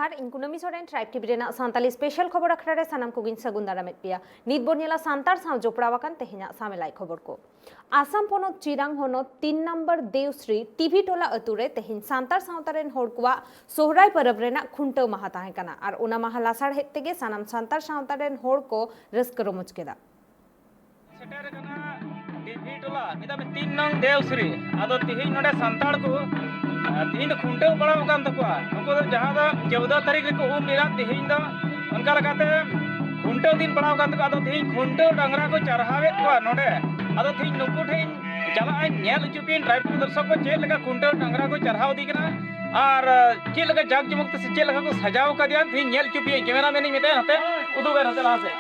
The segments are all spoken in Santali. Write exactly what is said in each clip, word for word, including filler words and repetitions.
ᱟᱨ ᱤᱧ ᱠᱩᱱᱟᱹᱢᱤ ᱥᱚᱨᱮᱱ, ᱴᱨᱟᱭᱤᱵᱽ ᱴᱤᱵᱷᱤ ᱨᱮᱱᱟᱜ ᱥᱟᱱᱛᱟᱞᱤ ᱥᱯᱮᱥᱟᱞ ᱠᱷᱚᱵᱚᱨ ᱟᱠᱷᱲᱟ ᱨᱮ ᱥᱟᱱᱟᱢ ᱠᱚᱜᱮᱧ ᱥᱟᱹᱜᱩᱱ ᱫᱟᱨᱟᱢᱮᱫ ᱯᱮᱭᱟ᱾ ᱱᱤᱛ ᱵᱚᱱ ᱧᱮᱞᱟ ᱥᱟᱱᱛᱟᱲ ᱥᱟᱶ ᱡᱚᱯᱲᱟᱣ ᱟᱠᱟᱱ ᱛᱮᱦᱮᱧᱟᱜ ᱥᱟᱢᱮᱞᱟᱭ ᱠᱷᱚᱵᱚᱨ ᱠᱚ᱾ ᱟᱥᱟᱢ ᱯᱚᱱᱚᱛ ᱪᱤᱨᱟᱝ ᱦᱚᱱᱚᱛ ᱛᱤᱱ ᱱᱚᱢᱵᱚᱨ ᱫᱮᱣᱥᱨᱤ ᱴᱤᱵᱷᱤ ᱴᱚᱞᱟ ᱟᱹᱛᱩ ᱨᱮ ᱛᱮᱦᱮᱧ ᱥᱟᱱᱛᱟᱲ ᱥᱟᱶᱛᱟ ᱨᱮᱱ ᱦᱚᱲ ᱠᱚᱣᱟᱜ ᱥᱚᱦᱨᱟᱭ ᱯᱚᱨᱚᱵᱽ ᱨᱮᱱᱟᱜ ᱠᱷᱩᱱᱴᱟᱹᱣ ᱢᱟᱦᱟ ᱛᱟᱦᱮᱸ ᱠᱟᱱᱟ ᱟᱨ ᱚᱱᱟ ᱢᱟᱦᱟ ᱞᱟᱥᱟᱲᱦᱮᱫ ᱛᱮᱜᱮ ᱥᱟᱱᱟᱢ ᱥᱟᱱᱛᱟᱲ ᱥᱟᱶᱛᱟ ᱨᱮᱱ ᱦᱚᱲ ᱠᱚ ᱨᱟᱹᱥᱠᱟᱹ ᱨᱚᱢᱚᱡᱽ ᱠᱮᱫᱟ᱾ ᱥᱮᱴᱮᱨ ᱟᱠᱟᱱᱟ ᱴᱤᱵᱷᱤ ᱴᱚᱞᱟ, ᱢᱮᱛᱟᱜ ᱢᱮ ᱛᱤᱱ ᱱᱚᱝ ᱫᱮᱣᱥᱨᱤ᱾ ᱟᱫᱚ ᱛᱤᱦᱤᱧ ᱱᱚᱰᱮ ᱥᱟᱱᱛᱟᱲ ᱠᱚ, ᱟᱨ ᱛᱤᱦᱤᱧ ᱫᱚ ᱠᱷᱩᱱᱴᱟᱹᱣ ᱯᱟᱲᱟᱣ ᱟᱠᱟᱱ ᱛᱟᱠᱚᱣᱟ᱾ ᱱᱩᱠᱩ ᱫᱚ ᱡᱟᱦᱟᱸ ᱫᱚ ᱪᱳᱫᱽᱫᱚ ᱛᱟᱹᱨᱤᱠᱷ ᱨᱮᱠᱚ ᱩᱢ ᱞᱮᱱᱟ, ᱛᱤᱦᱤᱧ ᱫᱚ ᱚᱱᱠᱟ ᱞᱮᱠᱟᱛᱮ ᱠᱷᱩᱱᱴᱟᱹᱣ ᱫᱤᱱ ᱯᱟᱲᱟᱣ ᱟᱠᱟᱱ ᱛᱟᱠᱚᱣᱟ᱾ ᱟᱫᱚ ᱛᱤᱦᱤᱧ ᱠᱷᱩᱱᱴᱟᱹᱣ ᱰᱟᱝᱨᱟ ᱠᱚ ᱪᱟᱨᱦᱟᱣᱮᱫ ᱠᱚᱣᱟ ᱱᱚᱰᱮ᱾ ᱟᱫᱚ ᱛᱤᱦᱤᱧ ᱱᱩᱠᱩ ᱴᱷᱮᱱ ᱪᱟᱞᱟᱜ ᱟᱹᱧ, ᱧᱮᱞ ᱦᱚᱪᱚ ᱯᱮᱭᱟᱹᱧ ᱴᱨᱟᱭᱤᱵᱽ ᱫᱚᱨᱥᱚᱠ ᱠᱚ, ᱪᱮᱫ ᱞᱮᱠᱟ ᱠᱷᱩᱱᱴᱟᱹᱣ ᱰᱟᱝᱨᱟ ᱠᱚ ᱪᱟᱨᱦᱟᱣ ᱤᱫᱤ ᱠᱟᱱᱟ ᱟᱨ ᱪᱮᱫ ᱞᱮᱠᱟ ᱡᱟᱠ ᱡᱚᱢᱚᱠ ᱛᱮ ᱥᱮ ᱪᱮᱫ ᱞᱮᱠᱟ ᱠᱚ ᱥᱟᱡᱟᱣ ᱠᱟᱫᱮᱭᱟ᱾ ᱛᱤᱦᱤᱧ ᱧᱮᱞ ᱦᱚᱪᱚ ᱯᱮᱭᱟᱹᱧ, ᱠᱮᱢᱮᱨᱟ ᱢᱮᱱ ᱤᱧ ᱢᱮᱛᱟᱭᱟ, ᱱᱚᱛᱮ ᱩᱫᱩᱜ ᱵᱮᱱ, ᱱᱚᱛᱮ ᱞᱟᱦᱟ ᱥᱮᱫ᱾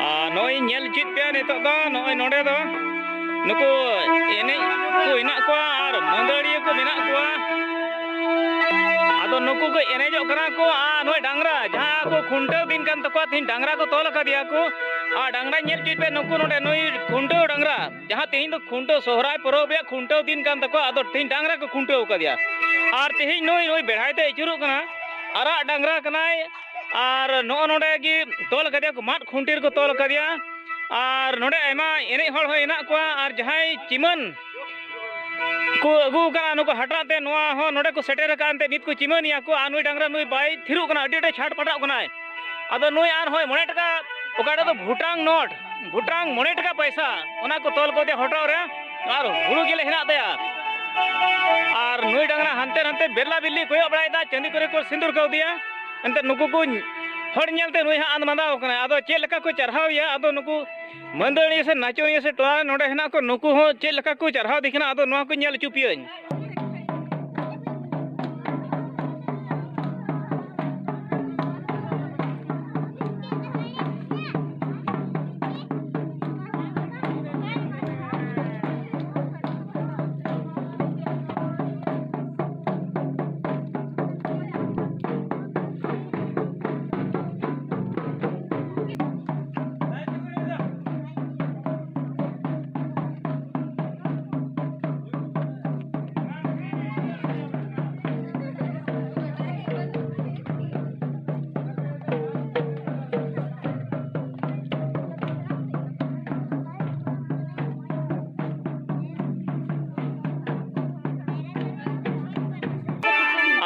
ᱟᱨ ᱱᱚᱜᱼᱚᱭ ᱧᱮᱞ ᱦᱚᱪᱚᱭᱮᱫ ᱯᱮᱭᱟ ᱱᱤᱛᱚᱜ ᱫᱚ, ᱱᱚᱜᱼᱚᱭ ᱱᱚᱰᱮ ᱫᱚ ᱱᱩᱠᱩ ᱮᱱᱮᱡ ᱠᱚ ᱦᱮᱱᱟᱜ ᱠᱚᱣᱟ ᱟᱨ ᱢᱟᱹᱫᱟᱹᱲᱤᱭᱟᱹ ᱠᱚ ᱢᱮᱱᱟᱜ ᱠᱚᱣᱟ᱾ ᱟᱫᱚ ᱱᱩᱠᱩ ᱠᱚ ᱮᱱᱮᱡᱚᱜ ᱠᱟᱱᱟ ᱠᱚ ᱟᱨ ᱱᱩᱭ ᱰᱟᱝᱨᱟ, ᱡᱟᱦᱟᱸ ᱠᱚ ᱠᱷᱩᱱᱴᱟᱹᱣ ᱫᱤᱱ ᱠᱟᱱ ᱛᱟᱠᱚᱣᱟ, ᱛᱤᱦᱤᱧ ᱰᱟᱝᱨᱟ ᱠᱚ ᱛᱚᱞ ᱟᱠᱟᱫᱮᱭᱟ ᱠᱚ᱾ ᱟᱨ ᱰᱟᱝᱨᱟ ᱧᱮᱞ ᱦᱚᱪᱚᱭᱮᱫ ᱯᱮ, ᱱᱩᱠᱩ ᱱᱚᱰᱮ ᱱᱩᱭ ᱠᱷᱩᱱᱴᱟᱹᱣ ᱰᱟᱝᱨᱟ, ᱡᱟᱦᱟᱸ ᱛᱤᱦᱤᱧ ᱫᱚ ᱠᱷᱩᱱᱴᱟᱹᱣ, ᱥᱚᱦᱨᱟᱭ ᱯᱚᱨᱚᱵᱽ ᱨᱮᱭᱟᱜ ᱠᱷᱩᱱᱴᱟᱹᱣ ᱫᱤᱱ ᱠᱟᱱ ᱛᱟᱠᱚᱣᱟ, ᱟᱫᱚ ᱛᱤᱦᱤᱧ ᱰᱟᱝᱨᱟ ᱠᱚ ᱠᱷᱩᱱᱴᱟᱹᱣ ᱟᱠᱟᱫᱮᱭᱟ᱾ ᱟᱨ ᱛᱤᱦᱤᱧ ᱱᱩᱭ, ᱱᱩᱭ ᱵᱮᱲᱦᱟᱭ ᱛᱮ ᱟᱹᱪᱩᱨᱚᱜ ᱠᱟᱱᱟ, ᱟᱨᱟᱜ ᱰᱟᱝᱨᱟ ᱠᱟᱱᱟᱭ᱾ ᱟᱨ ᱱᱚᱜᱼᱚ ᱱᱚᱰᱮ ᱜᱮ ᱛᱚᱞ ᱟᱠᱟᱫᱮᱭᱟ ᱠᱚ, ᱢᱟᱫ ᱠᱷᱩᱱᱴᱤ ᱨᱮᱠᱚ ᱛᱚᱞ ᱟᱠᱟᱫᱮᱭᱟ᱾ ᱟᱨ ᱱᱚᱰᱮ ᱟᱭᱢᱟ ᱮᱱᱮᱡ ᱦᱚᱲ ᱦᱚᱸ ᱦᱮᱱᱟᱜ ᱠᱚᱣᱟ, ᱟᱨ ᱡᱟᱦᱟᱸᱭ ᱪᱤᱢᱟᱹᱱ ᱠᱚ ᱟᱹᱜᱩ ᱟᱠᱟᱫᱼᱟ ᱱᱩᱠᱩ ᱦᱟᱴᱟᱜ ᱛᱮ, ᱱᱚᱣᱟ ᱦᱚᱸ ᱱᱚᱰᱮ ᱠᱚ ᱥᱮᱴᱮᱨ ᱟᱠᱟᱫᱼᱟ, ᱮᱱᱛᱮ ᱱᱤᱛ ᱠᱚ ᱪᱤᱢᱟᱹᱱ ᱮᱭᱟ ᱠᱚ᱾ ᱟᱨ ᱱᱩᱭ ᱰᱟᱝᱨᱟ ᱱᱩᱭ ᱵᱟᱭ ᱛᱷᱤᱨᱚᱜ ᱠᱟᱱᱟ, ᱟᱹᱰᱤ ᱟᱸᱴᱮ ᱪᱷᱟᱴ ᱯᱟᱴᱟᱜ ᱠᱟᱱᱟᱭ᱾ ᱟᱫᱚ ᱱᱩᱭ ᱟᱨ ᱦᱚᱸᱭ ᱢᱚᱬᱮ ᱴᱟᱠᱟ, ᱚᱠᱟᱴᱟᱜ ᱫᱚ ᱵᱷᱩᱴᱟᱝ ᱱᱳᱴ, ᱵᱷᱩᱴᱟᱝ ᱢᱚᱬᱮ ᱴᱟᱠᱟ ᱯᱚᱭᱥᱟ, ᱚᱱᱟ ᱠᱚ ᱛᱚᱞ ᱠᱚᱫᱮ ᱦᱚᱴᱚᱜ ᱨᱮ, ᱟᱨ ᱦᱩᱲᱩ ᱜᱮᱞᱮ ᱦᱮᱱᱟᱜ ᱛᱟᱭᱟ᱾ ᱟᱨ ᱱᱩᱭ ᱰᱟᱝᱨᱟ ᱦᱟᱱᱛᱮ ᱱᱟᱱᱛᱮ ᱵᱮᱨᱞᱟ ᱵᱤᱨᱞᱤ ᱠᱚᱭᱚᱜ ᱵᱟᱲᱟᱭᱮᱫᱟ, ᱪᱟᱸᱫᱤ ᱠᱚᱨᱮ ᱠᱚ ᱥᱤᱸᱫᱩᱨ ᱠᱟᱣᱫᱮᱭᱟ᱾ ᱮᱱᱛᱮ ᱱᱩᱠᱩ ᱠᱚ ᱦᱚᱲ ᱧᱮᱞᱛᱮ ᱱᱩᱭ ᱦᱟᱸᱜ ᱟᱸᱫᱽ ᱢᱟᱸᱫᱟᱣ ᱠᱟᱱᱟᱭ᱾ ᱟᱫᱚ ᱪᱮᱫ ᱞᱮᱠᱟ ᱠᱚ ᱪᱟᱨᱦᱟᱣ ᱮᱭᱟ, ᱟᱫᱚ ᱱᱩᱠᱩ ᱢᱟᱹᱫᱟᱹᱲᱤᱭᱟᱹ ᱥᱮ ᱱᱟᱪᱚᱱᱤᱭᱟᱹ ᱥᱮ ᱴᱚᱞᱟ ᱨᱮ ᱱᱚᱰᱮ ᱦᱮᱱᱟᱜ ᱠᱚ, ᱱᱩᱠᱩ ᱦᱚᱸ ᱪᱮᱫ ᱞᱮᱠᱟ ᱠᱚ ᱪᱟᱨᱦᱟᱣ ᱮᱫᱮ ᱠᱟᱱᱟ, ᱟᱫᱚ ᱱᱚᱣᱟ ᱠᱚ ᱧᱮᱞ ᱦᱚᱪᱚ ᱯᱮᱭᱟᱹᱧ᱾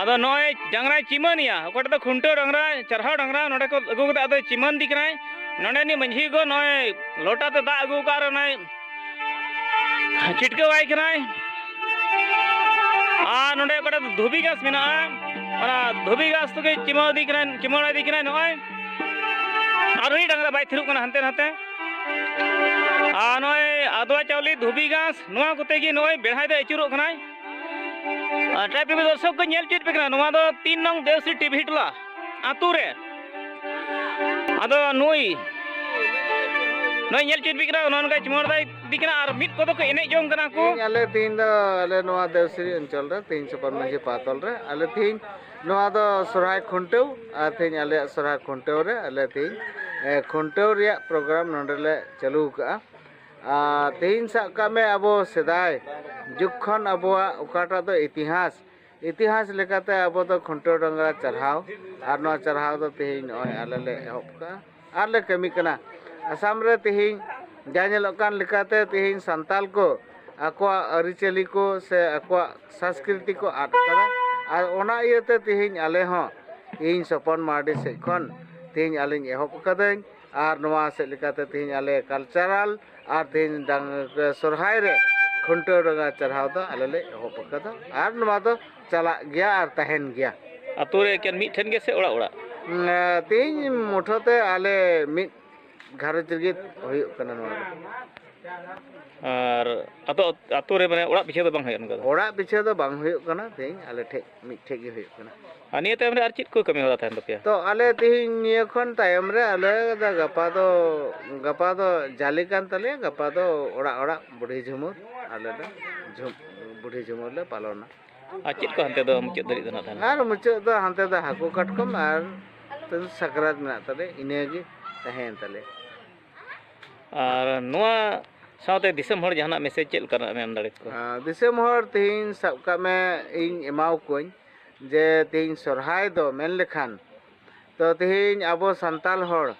ᱛᱚ ᱱᱚᱜᱼᱚᱭ ᱰᱟᱝᱨᱟᱭ ᱪᱤᱢᱟᱹᱱ ᱮᱭᱟ, ᱚᱠᱚᱭᱴᱟᱜ ᱫᱚ ᱠᱷᱩᱱᱴᱟᱹᱣ ᱰᱟᱝᱨᱟ, ᱪᱟᱨᱦᱟᱣ ᱰᱟᱝᱨᱟ, ᱱᱚᱰᱮ ᱠᱚ ᱟᱹᱜᱩ ᱠᱟᱛᱮ ᱟᱫᱚᱭ ᱪᱤᱢᱟᱹᱱ ᱫᱤ ᱠᱟᱱᱟᱭ᱾ ᱱᱚᱰᱮ ᱱᱤᱡ ᱢᱟᱹᱡᱷᱤ ᱜᱚ ᱱᱚᱜᱼᱚᱭ ᱞᱚᱴᱟ ᱛᱮ ᱫᱟᱜ ᱟᱹᱜᱩ ᱠᱟᱜ ᱟᱨ ᱚᱱᱟᱭ ᱪᱷᱤᱴᱠᱟᱹᱣᱟᱭ ᱠᱟᱱᱟᱭ᱾ ᱟᱨ ᱱᱚᱰᱮ ᱚᱠᱟᱴᱟᱜ ᱫᱷᱩᱵᱤ ᱜᱷᱟᱥ ᱢᱮᱱᱟᱜᱼᱟ, ᱚᱱᱟ ᱫᱷᱩᱵᱤ ᱜᱷᱟᱥ ᱛᱮᱜᱮ ᱪᱤᱢᱟᱹᱲ ᱤᱫᱤ ᱠᱟᱱᱟᱭ, ᱪᱤᱢᱟᱹᱲ ᱤᱫᱤ ᱠᱟᱱᱟᱭ ᱱᱚᱜᱼᱚᱭ᱾ ᱟᱨ ᱩᱱᱤ ᱰᱟᱝᱨᱟ ᱵᱟᱭ ᱛᱷᱤᱨᱚᱜ ᱠᱟᱱᱟ ᱦᱟᱱᱛᱮ ᱱᱟᱛᱮ᱾ ᱟᱨ ᱱᱚᱜᱼᱚᱭ ᱟᱫᱽᱣᱟ ᱪᱟᱣᱞᱮ, ᱫᱷᱩᱵᱤ ᱜᱷᱟᱥ, ᱱᱚᱣᱟ ᱠᱚᱛᱮ ᱜᱮ ᱱᱚᱜᱼᱚᱭ ᱵᱮᱲᱦᱟᱭ ᱫᱚᱭ ᱟᱹᱪᱩᱨᱚᱜ ᱠᱟᱱᱟᱭ᱾ ᱟᱨ ᱴᱨᱟᱭᱤᱵᱽ ᱴᱤᱵᱷᱤ ᱫᱚᱨᱥᱚᱠ ᱠᱚ ᱧᱮᱞ ᱦᱚᱪᱚᱭᱮᱫ ᱯᱮ ᱠᱟᱱᱟ, ᱱᱚᱣᱟ ᱫᱚ ᱛᱤᱱ ᱱᱚᱝ ᱫᱮᱣᱥᱨᱤ ᱴᱤᱵᱷᱤ ᱴᱚᱞᱟ ᱟᱹᱛᱩ ᱨᱮ᱾ ᱟᱫᱚ ᱱᱩᱭ, ᱱᱩᱭ ᱧᱮᱞ ᱦᱚᱪᱚᱭᱮᱫ ᱯᱮ ᱠᱟᱱᱟ, ᱱᱚᱜᱼᱚ ᱱᱚᱝᱠᱟᱭ ᱪᱤᱢᱟᱹᱲ ᱫᱟᱭ ᱤᱫᱤ ᱠᱟᱱᱟ ᱟᱨ ᱢᱤᱫ ᱠᱚᱫᱚ ᱠᱚ ᱮᱱᱮᱡ ᱡᱚᱝ ᱠᱟᱱᱟ ᱠᱚ᱾ ᱛᱮᱦᱮᱧ ᱟᱞᱮ, ᱛᱮᱦᱮᱧ ᱫᱚ ᱟᱞᱮ ᱱᱚᱣᱟ ᱫᱮᱣᱥᱨᱤ ᱚᱧᱪᱚᱞ ᱨᱮ, ᱛᱮᱦᱮᱧ ᱥᱩᱯᱟᱨ ᱢᱟᱹᱡᱷᱤ ᱯᱟᱛᱚᱞ ᱨᱮ, ᱟᱞᱮ ᱛᱮᱦᱮᱧ ᱱᱚᱣᱟ ᱫᱚ ᱥᱚᱨᱦᱟᱭ ᱠᱷᱩᱱᱴᱟᱹᱣ, ᱟᱨ ᱛᱮᱦᱮᱧ ᱟᱞᱮᱭᱟᱜ ᱥᱚᱨᱦᱟᱭ ᱠᱷᱩᱱᱴᱟᱹᱣ ᱨᱮ ᱟᱞᱮ ᱛᱮᱦᱮᱧ, ᱮ, ᱠᱷᱩᱱᱴᱟᱹᱣ ᱨᱮᱭᱟᱜ ᱯᱨᱳᱜᱨᱟᱢ ᱱᱚᱰᱮ ᱞᱮ ᱪᱟᱹᱞᱩ ᱟᱠᱟᱫᱼᱟ᱾ ᱟᱨ ᱛᱮᱦᱮᱧ ᱥᱟᱵ ᱠᱟᱜ ᱢᱮ, ᱟᱵᱚ ᱥᱮᱫᱟᱭ ᱡᱩᱜᱽ ᱠᱷᱚᱱ ᱟᱵᱚᱣᱟᱜ ᱚᱠᱟᱴᱟᱜ ᱫᱚ ᱤᱛᱤᱦᱟᱥ, ᱤᱛᱤᱦᱟᱥ ᱞᱮᱠᱟᱛᱮ ᱟᱵᱚ ᱫᱚ ᱠᱷᱩᱱᱴᱟᱹᱣ ᱰᱟᱝᱨᱟ ᱪᱟᱨᱦᱟᱣ, ᱟᱨ ᱱᱚᱣᱟ ᱪᱟᱨᱦᱟᱣ ᱫᱚ ᱛᱮᱦᱮᱧ ᱱᱚᱜᱼᱚᱭ ᱟᱞᱮ ᱞᱮ ᱮᱦᱚᱵ ᱠᱟᱜᱼᱟ ᱟᱨ ᱞᱮ ᱠᱟᱹᱢᱤ ᱠᱟᱱᱟ᱾ ᱟᱥᱟᱢ ᱨᱮ ᱛᱮᱦᱮᱧ ᱡᱟ ᱧᱮᱞᱚᱜ ᱠᱟᱱ ᱞᱮᱠᱟᱛᱮ, ᱛᱮᱦᱮᱧ ᱥᱟᱱᱛᱟᱞ ᱠᱚ ᱟᱠᱚᱣᱟᱜ ᱟᱹᱨᱤᱪᱟᱹᱞᱤ ᱠᱚ ᱥᱮ ᱟᱠᱚᱣᱟᱜ ᱥᱚᱝᱥᱠᱨᱤᱛᱤ ᱠᱚ ᱟᱫ ᱠᱟᱫᱟ, ᱟᱨ ᱚᱱᱟ ᱤᱭᱟᱹᱛᱮ ᱛᱮᱦᱮᱧ ᱟᱞᱮ ᱦᱚᱸ, ᱤᱧ ᱥᱚᱯᱚᱱ ᱢᱟᱨᱰᱤ ᱥᱮᱫ ᱠᱷᱚᱱ ᱛᱮᱦᱮᱧ ᱟᱞᱤᱧ ᱮᱦᱚᱵ ᱠᱟᱹᱫᱟᱹᱧ, ᱟᱨ ᱱᱚᱣᱟ ᱥᱮᱫ ᱞᱮᱠᱟᱛᱮ ᱛᱮᱦᱮᱧ ᱟᱞᱮ ᱠᱟᱞᱪᱟᱨᱟᱞ ᱟᱨ ᱛᱮᱦᱮᱧ ᱰᱟᱝ-, ᱥᱚᱨᱦᱟᱭ ᱨᱮ ᱠᱷᱩᱱᱴᱟᱹᱣ ᱰᱟᱝᱨᱟ ᱪᱟᱨᱦᱟᱣ ᱫᱚ ᱟᱞᱮ ᱞᱮ ᱮᱦᱚᱵ ᱟᱠᱟᱫᱟ, ᱟᱨ ᱱᱚᱣᱟ ᱫᱚ ᱪᱟᱞᱟᱜ ᱜᱮᱭᱟ ᱟᱨ ᱛᱟᱦᱮᱱ ᱜᱮᱭᱟ᱾ ᱟᱛᱳ ᱨᱮ ᱮᱠᱮᱱ ᱢᱤᱫ ᱴᱷᱮᱱ ᱜᱮ ᱥᱮ ᱚᱲᱟᱜ ᱚᱲᱟᱜ? ᱩᱸ, ᱛᱮᱦᱮᱧ ᱢᱩᱴᱷᱟᱹ ᱛᱮ ᱟᱞᱮ ᱢᱤᱫ ᱜᱷᱟᱨᱚᱸᱡᱽ ᱨᱮᱜᱮ ᱦᱩᱭᱩᱜ ᱠᱟᱱᱟ ᱱᱚᱣᱟ ᱫᱚ᱾ ᱟᱨ ᱟᱛᱳ, ᱟᱛᱳ ᱨᱮ ᱢᱟᱱᱮ ᱚᱲᱟᱜ ᱯᱤᱪᱷᱟᱹ ᱫᱚ ᱵᱟᱝ ᱦᱩᱭᱩᱜᱼᱟ ᱱᱚᱝᱠᱟ ᱫᱚ? ᱚᱲᱟᱜ ᱯᱤᱪᱷᱟᱹ ᱫᱚ ᱵᱟᱝ ᱦᱩᱭᱩᱜ ᱠᱟᱱᱟ, ᱛᱮᱦᱮᱧ ᱟᱞᱮ ᱴᱷᱮᱡ ᱢᱤᱫ ᱴᱷᱮᱡ ᱜᱮ ᱦᱩᱭᱩᱜ ᱠᱟᱱᱟ᱾ ᱟᱨ ᱱᱤᱭᱟᱹ ᱛᱟᱭᱚᱢ ᱨᱮ ᱟᱨ ᱪᱮᱫ ᱠᱚ ᱠᱟᱹᱢᱤ ᱦᱚᱨᱟ ᱛᱟᱦᱮᱱ ᱛᱟᱯᱮᱭᱟ? ᱛᱚ, ᱟᱞᱮ ᱛᱮᱦᱮᱧ ᱱᱤᱭᱟᱹ ᱠᱷᱚᱱ ᱛᱟᱭᱚᱢ ᱨᱮ ᱟᱞᱮ ᱫᱚ ᱜᱟᱯᱟ ᱫᱚ, ᱜᱟᱯᱟ ᱫᱚ ᱡᱟᱞᱮ ᱠᱟᱱ ᱛᱟᱞᱮᱭᱟ, ᱜᱟᱯᱟ ᱫᱚ ᱚᱲᱟᱜ ᱚᱲᱟᱜ ᱵᱩᱰᱷᱤ ᱡᱷᱩᱢᱩᱨ, ᱟᱞᱮ ᱫᱚ ᱡᱷᱩᱢ-, ᱵᱩᱰᱷᱤ ᱡᱷᱩᱢᱩᱨ ᱞᱮ ᱯᱟᱞᱚᱱᱟ᱾ ᱟᱨ ᱪᱮᱫ ᱠᱚ ᱦᱟᱱᱛᱮ ᱫᱚ ᱢᱩᱪᱟᱹᱫ ᱫᱷᱟᱹᱨᱤᱡ ᱫᱚ ᱱᱟᱜ ᱛᱟᱦᱮᱱᱟ? ᱟᱨ ᱢᱩᱪᱟᱹᱫ ᱫᱚ ᱦᱟᱱᱛᱮ ᱫᱚ ᱦᱟᱹᱠᱩ ᱠᱟᱴᱠᱚᱢ ᱟᱨ ᱥᱟᱠᱨᱟᱛ ᱢᱮᱱᱟᱜ ᱛᱟᱞᱮᱭᱟ, ᱤᱱᱟᱹᱜᱮ ᱛᱟᱦᱮᱸᱭᱮᱱ ᱛᱟᱞᱮᱭᱟ᱾ ᱟᱨ ᱱᱚᱣᱟ ᱥᱟᱶᱛᱮ ᱫᱤᱥᱚᱢ ᱦᱚᱲ ᱡᱟᱦᱟᱱᱟᱜ ᱢᱮᱥᱮᱡᱽ ᱪᱮᱫ ᱞᱮᱠᱟᱱᱟᱜ ᱮᱢ ᱮᱢ ᱫᱟᱲᱮ ᱟᱠᱚᱣᱟ? ᱟᱨ ᱫᱤᱥᱚᱢ ᱦᱚᱲ ᱛᱮᱦᱮᱧ ᱥᱟᱵ ᱠᱟᱜ ᱢᱮ, ᱤᱧ ᱮᱢᱟᱣᱟᱠᱚᱣᱟᱹᱧ ᱡᱮ ᱛᱮᱦᱮᱧ ᱥᱚᱨᱦᱟᱭ ᱫᱚ ᱢᱮᱱ ᱞᱮᱠᱷᱟᱱ ᱛᱚ ᱛᱮᱦᱮᱧ ᱟᱵᱚ ᱥᱟᱱᱛᱟᱞ ᱦᱚᱲ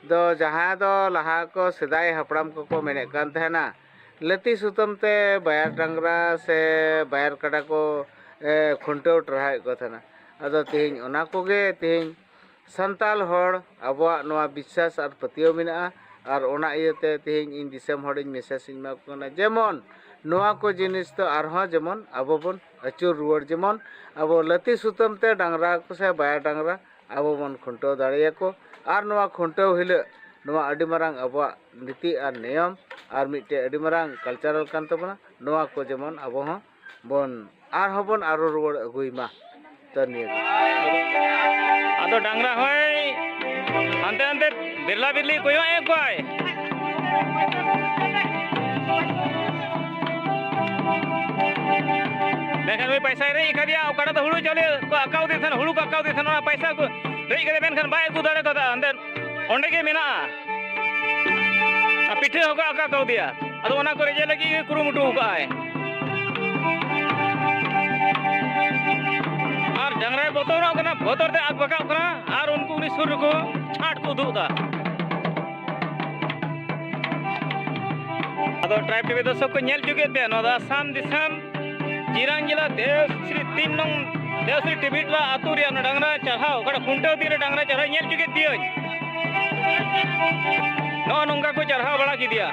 ᱫᱚ ᱡᱟᱦᱟᱸ ᱫᱚ ᱞᱟᱦᱟ ᱠᱚ ᱥᱮᱫᱟᱭ ᱦᱟᱯᱲᱟᱢ ᱠᱚᱠᱚ ᱢᱮᱱᱮᱫ ᱠᱟᱱ ᱛᱟᱦᱮᱱᱟ, ᱞᱟᱹᱛᱤ ᱥᱩᱛᱟᱹᱢ ᱛᱮ ᱵᱟᱭᱟᱨ ᱰᱟᱝᱨᱟ ᱥᱮ ᱵᱟᱭᱟᱨ ᱠᱟᱰᱟ ᱠᱚ ᱮ, ᱠᱷᱩᱱᱴᱟᱹᱣ ᱴᱟᱨᱦᱟᱣᱮᱫ ᱠᱚ ᱛᱟᱦᱮᱱᱟ᱾ ᱟᱫᱚ ᱛᱮᱦᱮᱧ ᱚᱱᱟ ᱠᱚᱜᱮ ᱛᱮᱦᱮᱧ ᱥᱟᱱᱛᱟᱲ ᱦᱚᱲ ᱟᱵᱚᱣᱟᱜ ᱱᱚᱣᱟ ᱵᱤᱥᱥᱟᱥ ᱟᱨ ᱯᱟᱹᱛᱭᱟᱹᱣ ᱢᱮᱱᱟᱜᱼᱟ᱾ ᱟᱨ ᱚᱱᱟ ᱤᱭᱟᱹᱛᱮ ᱛᱮᱦᱮᱧ ᱤᱧ ᱫᱤᱥᱚᱢ ᱦᱚᱲᱤᱧ ᱢᱮᱥᱮᱡᱽ ᱤᱧ ᱮᱢᱟ ᱠᱚ ᱠᱟᱱᱟ, ᱡᱮᱢᱚᱱ ᱱᱚᱣᱟ ᱠᱚ ᱡᱤᱱᱤᱥ ᱫᱚ ᱟᱨᱦᱚᱸ ᱡᱮᱢᱚᱱ ᱟᱵᱚ ᱵᱚᱱ ᱟᱹᱪᱩᱨ ᱨᱩᱣᱟᱹᱲ, ᱡᱮᱢᱚᱱ ᱟᱵᱚ ᱞᱟᱹᱛᱤ ᱥᱩᱛᱟᱹᱢ ᱛᱮ ᱰᱟᱝᱨᱟ ᱠᱚ ᱥᱮ ᱵᱟᱭᱟ ᱰᱟᱝᱨᱟ ᱟᱵᱚ ᱵᱚᱱ ᱠᱷᱩᱱᱴᱟᱹᱣ ᱫᱟᱲᱮᱭᱟᱠᱚ᱾ ᱟᱨ ᱱᱚᱣᱟ ᱠᱷᱩᱱᱴᱟᱹᱣ ᱦᱤᱞᱳᱜ ᱱᱚᱣᱟ ᱟᱹᱰᱤ ᱢᱟᱨᱟᱝ ᱟᱵᱚᱣᱟᱜ ᱱᱤᱛᱤ ᱟᱨ ᱱᱤᱭᱚᱢ ᱟᱨ ᱢᱤᱫᱴᱮᱡ ᱟᱹᱰᱤ ᱢᱟᱨᱟᱝ ᱠᱟᱞᱪᱟᱨᱟᱞ ᱠᱟᱱ ᱛᱟᱵᱚᱱᱟ᱾ ᱱᱚᱣᱟ ᱠᱚ ᱡᱮᱢᱚᱱ ᱟᱵᱚ ᱦᱚᱸ ᱵᱚᱱ ᱟᱨᱦᱚᱸ ᱵᱚᱱ ᱟᱹᱨᱩ ᱨᱩᱣᱟᱹᱲ ᱟᱹᱜᱩᱭ ᱢᱟ᱾ ᱛᱚ ᱱᱤᱭᱟᱹ ᱜᱮ᱾ ᱟᱫᱚ ᱰᱟᱝᱨᱟ ᱦᱚᱸᱭ ᱦᱟᱱᱛᱮ ᱦᱟᱱᱛᱮ ᱵᱮᱨᱞᱟ ᱵᱮᱨᱞᱤ ᱠᱚᱭᱚᱜ ᱮᱫ ᱠᱚᱣᱟᱭ᱾ ᱢᱮᱱᱠᱷᱟᱱ ᱩᱱᱤ ᱯᱟᱭᱥᱟᱭ ᱨᱮᱡ ᱟᱠᱟᱫᱮᱭᱟ, ᱚᱠᱟᱴᱟᱜ ᱫᱚ ᱦᱩᱲᱩ ᱪᱟᱣᱞᱮ ᱠᱚ ᱟᱸᱠᱟᱣ ᱫᱮ ᱛᱟᱦᱮᱱ, ᱦᱩᱲᱩ ᱠᱚ ᱟᱸᱠᱟᱣ ᱫᱮ ᱛᱟᱦᱮᱱ, ᱚᱱᱟ ᱯᱟᱭᱥᱟ ᱠᱚ ᱨᱮᱡ ᱠᱟᱛᱮ ᱢᱮᱱᱠᱷᱟᱱ ᱵᱟᱭ ᱟᱹᱜᱩ ᱫᱟᱲᱮ ᱠᱟᱫᱟ᱾ ᱚᱸᱰᱮ, ᱚᱸᱰᱮ ᱜᱮ ᱢᱮᱱᱟᱜᱼᱟ᱾ ᱟᱨ ᱯᱤᱴᱷᱟᱹ ᱦᱚᱸᱠᱚ ᱟᱸᱠᱟᱣ ᱠᱟᱣᱫᱮᱭᱟ᱾ ᱟᱫᱚ ᱚᱱᱟ ᱠᱚ ᱨᱮᱡ ᱞᱟᱹᱜᱤᱫ ᱜᱮ ᱠᱩᱨᱩᱢᱩᱴᱩ ᱟᱠᱟᱫᱼᱟᱭ᱾ ᱟᱨ ᱰᱟᱝᱨᱟᱭ ᱵᱚᱛᱚᱨᱚᱜ ᱠᱟᱱᱟ, ᱵᱚᱛᱚᱨ ᱛᱮ ᱟᱠ ᱵᱟᱠᱟᱣ ᱠᱟᱱᱟ᱾ ᱟᱨ ᱩᱱᱠᱩ ᱩᱱᱤ ᱥᱩᱨ ᱨᱮᱠᱚ ᱪᱷᱟᱴ ᱠᱚ ᱩᱫᱩᱜ ᱮᱫᱟ᱾ ᱟᱫᱚ ᱴᱨᱟᱭᱤᱵᱽ ᱴᱤᱵᱷᱤ ᱫᱚᱨᱥᱚᱠ ᱠᱚ ᱧᱮᱞ ᱦᱚᱪᱚ ᱠᱮᱫ ᱯᱮᱭᱟ, ᱱᱚᱣᱟ ᱫᱚ ᱟᱥᱟᱢ ᱫᱤᱥᱚᱢ ᱪᱤᱨᱟᱝ ᱡᱮᱞᱟ ᱫᱮᱣᱥᱨᱤ ᱛᱤᱱ ᱱᱚᱝ ᱫᱮᱣᱥᱨᱤ ᱴᱤᱵᱷᱤ ᱴᱚᱞᱟ ᱟᱹᱛᱩ ᱨᱮᱭᱟᱜ ᱚᱱᱟ ᱰᱟᱝᱨᱟ ᱪᱟᱨᱦᱟᱣ, ᱚᱠᱟᱴᱟᱜ ᱠᱷᱩᱱᱴᱟᱹᱣ ᱫᱤᱱ ᱨᱮ ᱰᱟᱝᱨᱟ ᱪᱟᱨᱦᱟᱣ ᱧᱮᱞ ᱦᱚᱪᱚ ᱠᱮᱫ ᱯᱮᱭᱟᱹᱧ᱾ ᱱᱚᱜᱼᱚ ᱱᱚᱝᱠᱟ ᱠᱚ ᱪᱟᱨᱦᱟᱣ ᱵᱟᱲᱟ ᱠᱮᱫᱮᱭᱟ᱾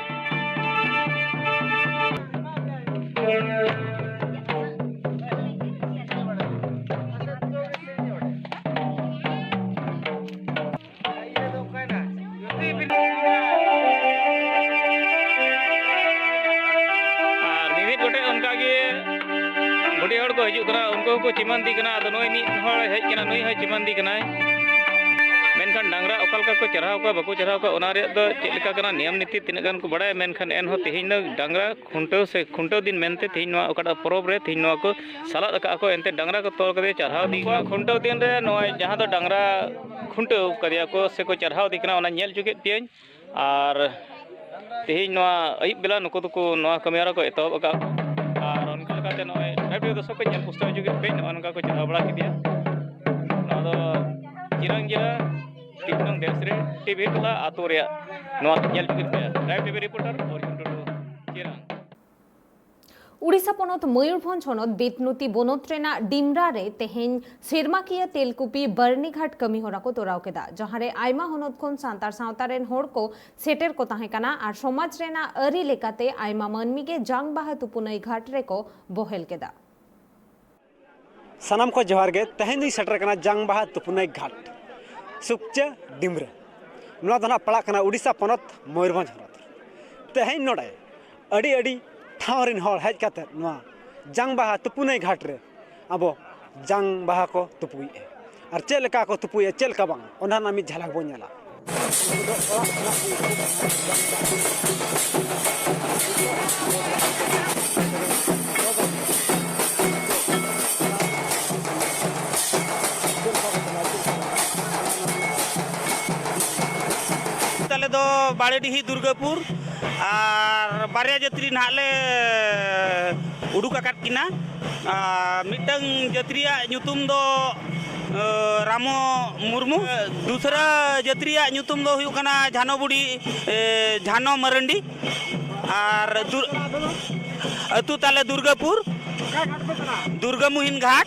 ᱟᱨ ᱢᱤᱢᱤᱫ ᱜᱚᱴᱮᱡ ᱚᱱᱠᱟ ᱜᱮ ᱵᱩᱰᱷᱤ ᱦᱚᱲ ᱠᱚ ᱦᱤᱡᱩᱜ ᱠᱟᱱᱟ, ᱩᱱᱠᱩ ᱦᱚᱸᱠᱚ ᱪᱤᱢᱟᱹᱱᱫᱤ ᱠᱟᱱᱟ᱾ ᱟᱫᱚ ᱱᱩᱭ ᱢᱤᱫ ᱦᱚᱲ ᱦᱮᱡ ᱠᱟᱱᱟ, ᱱᱩᱭ ᱦᱚᱸᱭ ᱪᱤᱢᱟᱹᱱᱫᱤ ᱠᱟᱱᱟᱭ᱾ ᱢᱮᱱᱠᱷᱟᱱ ᱰᱟᱝᱨᱟ ᱚᱠᱟ ᱞᱮᱠᱟ ᱠᱚ ᱪᱟᱨᱦᱟᱣ ᱠᱚᱣᱟ, ᱵᱟᱠᱚ ᱪᱟᱨᱦᱟᱣ ᱠᱚᱣᱟ, ᱚᱱᱟ ᱨᱮᱭᱟᱜ ᱫᱚ ᱪᱮᱫ ᱞᱮᱠᱟ ᱠᱟᱱᱟ, ᱱᱤᱭᱚᱢ ᱱᱤᱛᱤ ᱛᱤᱱᱟᱹᱜ ᱜᱟᱱ ᱠᱚ ᱵᱟᱲᱟᱭᱟ, ᱢᱮᱱᱠᱷᱟᱱ ᱮᱱᱦᱚᱸ ᱛᱮᱦᱮᱧ ᱫᱚ ᱰᱟᱝᱨᱟ ᱠᱷᱩᱱᱴᱟᱹᱣ ᱥᱮ ᱠᱷᱩᱱᱴᱟᱹᱣ ᱫᱤᱱ ᱢᱮᱱᱛᱮ ᱛᱮᱦᱮᱧ ᱱᱚᱣᱟ ᱚᱠᱟᱴᱟᱜ ᱯᱚᱨᱚᱵᱽ ᱨᱮ ᱛᱮᱦᱮᱧ ᱱᱚᱣᱟ ᱠᱚ ᱥᱟᱞᱟᱫ ᱟᱠᱟᱫᱼᱟ ᱠᱚ, ᱮᱱᱛᱮ ᱰᱟᱝᱨᱟ ᱠᱚ ᱛᱚᱞ ᱠᱟᱛᱮ ᱪᱟᱨᱦᱟᱣ ᱤᱫᱤ ᱠᱚᱣᱟ᱾ ᱠᱷᱩᱱᱴᱟᱹᱣ ᱫᱤᱱ ᱨᱮ ᱱᱚᱜᱼᱚᱭ ᱡᱟᱦᱟᱸ ᱫᱚ ᱰᱟᱝᱨᱟ ᱠᱷᱩᱱᱴᱟᱹᱣ ᱠᱟᱫᱮᱭᱟ ᱠᱚ ᱥᱮ ᱠᱚ ᱪᱟᱨᱦᱟᱣ ᱤᱫᱤ ᱠᱟᱱᱟ, ᱚᱱᱟ ᱧᱮᱞ ᱦᱚᱪᱚ ᱠᱮᱫ ᱯᱮᱭᱟᱹᱧ᱾ ᱟᱨ ᱛᱮᱦᱮᱧ ᱱᱚᱣᱟ ᱟᱹᱭᱩᱵ ᱵᱮᱞᱟ ᱱᱩᱠᱩ ᱫᱚᱠᱚ ᱱᱚᱣᱟ ᱠᱟᱹᱢᱤ ᱦᱚᱨᱟ ᱠᱚ ᱮᱛᱚᱦᱚᱵ ᱟᱠᱟᱫᱼᱟ᱾ ᱟᱨ ᱚᱱᱠᱟ ᱞᱮᱠᱟᱛᱮ ᱱᱚᱜᱼᱚᱭ ᱞᱟᱭᱤᱵᱷ ᱨᱮ ᱫᱚᱨᱥᱚᱠ ᱠᱚ ᱧᱮᱞ ᱯᱩᱥᱴᱟᱹᱣ ᱦᱚᱪᱚ ᱠᱮᱫ ᱯᱮᱭᱟᱹᱧ, ᱱᱚᱜᱼᱚ ᱱᱚᱝᱠᱟ ᱠᱚ ᱪᱟᱨᱦᱟᱣ ᱵᱟᱲᱟ ᱠᱮᱫᱮᱭᱟ᱾ ᱱᱚᱣᱟ ᱫᱚ ᱪᱤᱨᱟᱝ ᱡᱮᱞᱟ ᱛᱤᱱ ᱱᱚᱝ ᱫᱮᱣᱥᱨᱤ ᱴᱤᱵᱷᱤ ᱴᱚᱞᱟ ᱟᱛᱳ ᱨᱮᱭᱟᱜ ᱱᱚᱣᱟ ᱧᱮᱞ ᱦᱚᱪᱚ ᱠᱮᱫ ᱯᱮᱭᱟ᱾ ᱞᱟᱭᱤᱵᱷ ᱴᱤᱵᱷᱤ ᱨᱤᱯᱳᱨᱴᱟᱨ ᱚᱨᱡᱩᱱ ᱴᱩᱰᱩ, ᱪᱤᱨᱟᱝ᱾ ᱩᱲᱤᱥᱥᱟ ᱯᱚᱱᱚᱛ ᱢᱚᱭᱩᱨᱵᱷᱚᱸᱡᱽ ᱦᱚᱱᱚᱛ ᱵᱮᱛᱱᱚᱛᱤ ᱵᱚᱱᱚᱛ ᱨᱮᱱᱟᱜ ᱰᱤᱢᱨᱟ ᱨᱮ ᱛᱮᱦᱮᱧ ᱥᱮᱨᱢᱟᱠᱤᱭᱟᱹ ᱛᱮᱞᱠᱩᱯᱤ ᱵᱟᱨᱱᱤᱜᱷᱟᱴ ᱠᱟᱹᱢᱤ ᱦᱚᱨᱟ ᱠᱚ ᱛᱚᱨᱟᱣ ᱠᱮᱫᱟ, ᱡᱟᱦᱟᱸ ᱨᱮ ᱟᱭᱢᱟ ᱦᱚᱱᱚᱛ ᱠᱷᱚᱱ ᱥᱟᱱᱛᱟᱲ ᱥᱟᱶᱛᱟ ᱨᱮᱱ ᱦᱚᱲ ᱠᱚ ᱥᱮᱴᱮᱨ ᱠᱚ ᱛᱟᱦᱮᱸ ᱠᱟᱱᱟ ᱟᱨ ᱥᱚᱢᱟᱡᱽ ᱨᱮᱱᱟᱜ ᱟᱹᱨᱤ ᱞᱮᱠᱟᱛᱮ ᱟᱭᱢᱟ ᱢᱟᱹᱱᱢᱤ ᱜᱮ ᱡᱟᱝ ᱵᱟᱦᱟ ᱛᱩᱯᱩᱱᱟᱹᱭ ᱜᱷᱟᱴ ᱨᱮᱠᱚ ᱵᱚᱦᱮᱞ ᱠᱮᱫᱟ᱾ ᱥᱟᱱᱟᱢ ᱠᱚ ᱡᱚᱦᱟᱨ ᱜᱮ᱾ ᱛᱮᱦᱮᱧ ᱫᱚᱧ ᱥᱮᱴᱮᱨ ᱠᱟᱱᱟ ᱡᱟᱝ ᱵᱟᱦᱟ ᱛᱩᱯᱩᱱᱟᱹᱭ ᱜᱷᱟᱴ, ᱥᱩᱠᱪᱟᱹ ᱰᱤᱢᱨᱟᱹ᱾ ᱱᱚᱣᱟ ᱫᱚ ᱱᱟᱦᱟᱜ ᱯᱟᱲᱟᱜ ᱠᱟᱱᱟ ᱩᱰᱤᱥᱟ ᱯᱚᱱᱚᱛ ᱢᱚᱭᱩᱨᱵᱷᱚᱸᱡᱽ ᱦᱚᱱᱚᱛ᱾ ᱛᱮᱦᱮᱧ ᱱᱚᱰᱮ ᱟᱹᱰᱤ ᱟᱹᱰᱤ ᱴᱷᱟᱶ ᱨᱮᱱ ᱦᱚᱲ ᱦᱮᱡ ᱠᱟᱛᱮ ᱱᱚᱣᱟ ᱡᱟᱝ ᱵᱟᱦᱟ ᱛᱩᱯᱩᱱᱟᱹᱭ ᱜᱷᱟᱴ ᱨᱮ ᱟᱵᱚ ᱡᱟᱝ ᱵᱟᱦᱟ ᱠᱚ ᱛᱩᱯᱩᱭᱮᱫᱼᱟ᱾ ᱟᱨ ᱪᱮᱫ ᱞᱮᱠᱟ ᱠᱚ ᱛᱩᱯᱩᱭᱮᱫᱼᱟ, ᱪᱮᱫ ᱞᱮᱠᱟ ᱵᱟᱝ, ᱚᱱᱟ ᱨᱮᱱᱟᱜ ᱢᱤᱫ ᱡᱷᱟᱞᱟᱠ ᱵᱚᱱ ᱧᱮᱞᱟ᱾ ᱛᱟᱞᱮ ᱫᱚ ᱵᱟᱲᱮᱰᱤᱦᱤ ᱫᱩᱨᱜᱟᱹᱯᱩᱨ, ᱟᱨ ᱵᱟᱨᱭᱟ ᱡᱟᱹᱛᱨᱤ ᱱᱟᱦᱟᱜ ᱞᱮ ᱩᱰᱩᱠ ᱟᱠᱟᱫ ᱠᱤᱱᱟ᱾ ᱟᱨ ᱢᱤᱫᱴᱟᱝ ᱡᱟᱹᱛᱨᱤᱭᱟᱜ ᱧᱩᱛᱩᱢ ᱫᱚ, ᱟᱸ, ᱨᱟᱢᱚ ᱢᱩᱨᱢᱩ, ᱫᱩᱥᱨᱟ ᱡᱟᱹᱛᱨᱤᱭᱟᱜ ᱧᱩᱛᱩᱢ ᱫᱚ ᱦᱩᱭᱩᱜ ᱠᱟᱱᱟ ᱡᱷᱟᱱᱚ ᱵᱩᱰᱷᱤ, ᱮ, ᱡᱷᱟᱱᱚ ᱢᱟᱨᱟᱱᱰᱤ, ᱟᱨ ᱫᱩᱨ-, ᱟᱹᱛᱩ ᱛᱟᱞᱮ ᱫᱩᱨᱜᱟᱹᱯᱩᱨ, ᱫᱩᱨᱜᱟᱹ ᱢᱩᱦᱤᱱ ᱜᱷᱟᱴ᱾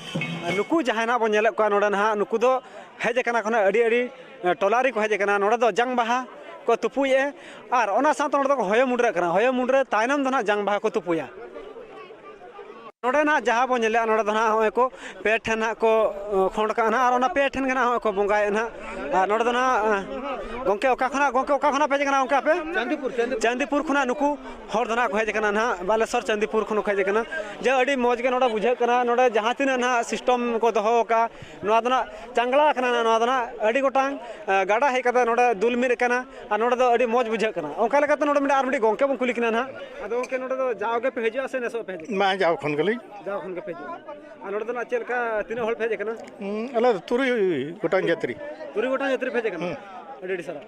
ᱱᱩᱠᱩ ᱡᱟᱦᱟᱸᱭ ᱱᱟᱦᱟᱜ ᱵᱚᱱ ᱧᱮᱞᱮᱫ ᱠᱚᱣᱟ ᱱᱚᱰᱮ ᱱᱟᱦᱟᱜ, ᱱᱩᱠᱩ ᱫᱚ ᱦᱮᱡ ᱟᱠᱟᱱᱟ ᱠᱷᱚᱱᱟᱜ ᱟᱹᱰᱤ ᱟᱹᱰᱤ, ᱮ, ᱴᱚᱞᱟ ᱨᱮᱠᱚ ᱦᱮᱡ ᱟᱠᱟᱱᱟ᱾ ᱱᱚᱰᱮ ᱫᱚ ᱡᱟᱝ ᱵᱟᱦᱟ ᱠᱚ ᱛᱩᱯᱩᱭᱮᱫᱼᱟ ᱟᱨ ᱚᱱᱟ ᱥᱟᱶᱛᱮ ᱱᱚᱰᱮ ᱫᱚᱠᱚ ᱦᱚᱭᱚ ᱢᱩᱰᱨᱟᱹᱜ ᱠᱟᱱᱟ᱾ ᱦᱚᱭᱚ ᱢᱩᱰᱨᱟᱹ ᱛᱟᱭᱱᱚᱢ ᱫᱚ ᱱᱟᱦᱟᱜ ᱡᱟᱝ ᱵᱟᱦᱟ ᱠᱚ ᱛᱩᱯᱩᱭᱟ᱾ ᱱᱚᱰᱮ ᱱᱟᱦᱟᱜ ᱡᱟᱦᱟᱸ ᱵᱚᱱ ᱧᱮᱞᱮᱫᱼᱟ, ᱱᱚᱰᱮ ᱫᱚ ᱱᱟᱦᱟᱜ ᱦᱚᱸᱜᱼᱚᱭ ᱠᱚ ᱯᱮ ᱴᱷᱮᱱ ᱱᱟᱦᱟᱜ ᱠᱚ, ᱮ, ᱠᱷᱚᱸᱰ ᱠᱟᱜᱼᱟ ᱱᱟᱦᱟᱜ, ᱟᱨ ᱚᱱᱟ ᱯᱮ ᱴᱷᱮᱱ ᱜᱮ ᱱᱟᱦᱟᱜ ᱦᱚᱸᱜᱼᱚᱭ ᱠᱚ ᱵᱚᱸᱜᱟᱭᱮᱫᱼᱟ ᱱᱟᱦᱟᱜ᱾ ᱟᱨ ᱱᱚᱰᱮ ᱫᱚ ᱱᱟᱦᱟᱜ, ᱮ, ᱜᱚᱢᱠᱮ ᱚᱠᱟ ᱠᱷᱚᱱᱟᱜ, ᱜᱚᱢᱠᱮ ᱚᱠᱟ ᱠᱷᱚᱱᱟᱜ ᱯᱮ ᱦᱮᱡ ᱟᱠᱟᱱᱟ ᱜᱚᱢᱠᱮ ᱟᱯᱮ? ᱪᱟᱸᱫᱤᱯᱩᱨ, ᱪᱟᱸᱫᱤᱯᱩᱨ᱾ ᱪᱟᱸᱫᱤᱯᱩᱨ ᱠᱷᱚᱱᱟᱜ ᱱᱩᱠᱩ ᱦᱚᱲ ᱫᱚ ᱱᱟᱦᱟᱜ ᱠᱚ ᱦᱮᱡ ᱟᱠᱟᱱᱟ ᱱᱟᱦᱟᱜ, ᱵᱟᱞᱮᱥᱚᱨ ᱪᱟᱸᱫᱤᱯᱩᱨ ᱠᱷᱚᱱ ᱠᱚ ᱦᱮᱡ ᱟᱠᱟᱱᱟ᱾ ᱡᱮ ᱟᱹᱰᱤ ᱢᱚᱡᱽ ᱜᱮ ᱱᱚᱰᱮ ᱵᱩᱡᱷᱟᱹᱜ ᱠᱟᱱᱟ, ᱱᱚᱰᱮ ᱡᱟᱦᱟᱸ ᱛᱤᱱᱟᱹᱜ ᱱᱟᱦᱟᱜ system ᱠᱚ ᱫᱚᱦᱚ ᱟᱠᱟᱫᱼᱟ, ᱱᱚᱣᱟ ᱫᱚ ᱱᱟᱦᱟᱜ ᱪᱟᱝᱜᱽᱲᱟ ᱟᱠᱟᱱᱟ᱾ ᱱᱚᱣᱟ ᱫᱚ ᱱᱟᱦᱟᱜ ᱟᱹᱰᱤ ᱜᱚᱴᱟᱝ, ᱮ, ᱜᱟᱰᱟ ᱦᱮᱡ ᱠᱟᱛᱮ ᱱᱚᱰᱮ ᱫᱩᱞ ᱢᱤᱫ ᱟᱠᱟᱱᱟ ᱟᱨ ᱱᱚᱰᱮ ᱫᱚ ᱟᱹᱰᱤ ᱢᱚᱡᱽ ᱵᱩᱡᱷᱟᱹᱜ ᱠᱟᱱᱟ᱾ ᱚᱱᱠᱟ ᱞᱮᱠᱟᱛᱮ ᱱᱚᱰᱮ ᱢᱤᱫᱴᱟᱝ ᱟᱨ ᱢᱤᱫᱴᱤᱡ ᱜᱚᱢᱠᱮ ᱵᱚᱱ ᱠᱩᱞᱤ ᱠᱤᱱᱟ ᱱᱟᱦᱟᱜ᱾ ᱟᱫᱚ ᱜᱚᱢᱠᱮ, ᱱᱚᱰᱮ ᱫᱚ ᱡᱟᱣ ᱜᱮᱯᱮ ᱦᱤᱡᱩᱜᱼᱟ ᱥᱮ ᱱᱮᱥᱚᱜ ᱯᱮ ᱦᱤᱡᱩᱜᱼᱟ? ᱵᱟᱝ, ᱡᱟᱣ ᱠᱷᱚᱱ ᱜᱮᱞᱤᱧ᱾ ᱡᱟᱣ ᱠᱷᱚᱱ ᱜᱮᱯᱮ ᱦᱤᱡᱩᱜᱼᱟ᱾ ᱟᱨ ᱱᱚᱰᱮ ᱫᱚ ᱱᱟᱦᱟᱜ ᱪᱮᱫ ᱞᱮᱠᱟ, ᱛᱤᱱᱟᱹᱜ ᱦᱚᱲ ᱯᱮ ᱦᱮᱡ ᱟᱠᱟᱱᱟ? ᱦᱩᱸ, ᱟᱞᱮ ᱫᱚ ᱛᱩᱨᱩᱭ ᱜᱚᱴᱟᱝ ᱡᱟᱹᱛᱨᱤ᱾ ᱛᱩᱨᱩᱭ ᱜᱚᱴᱟᱝ ᱡᱟᱹᱛᱨᱤ ᱯᱮ ᱦᱮᱡ ᱟᱠᱟᱱᱟ? ᱦᱩᱸ᱾ ᱟᱹᱰᱤ ᱟᱹᱰᱤ ᱥᱟᱨᱦᱟᱣ᱾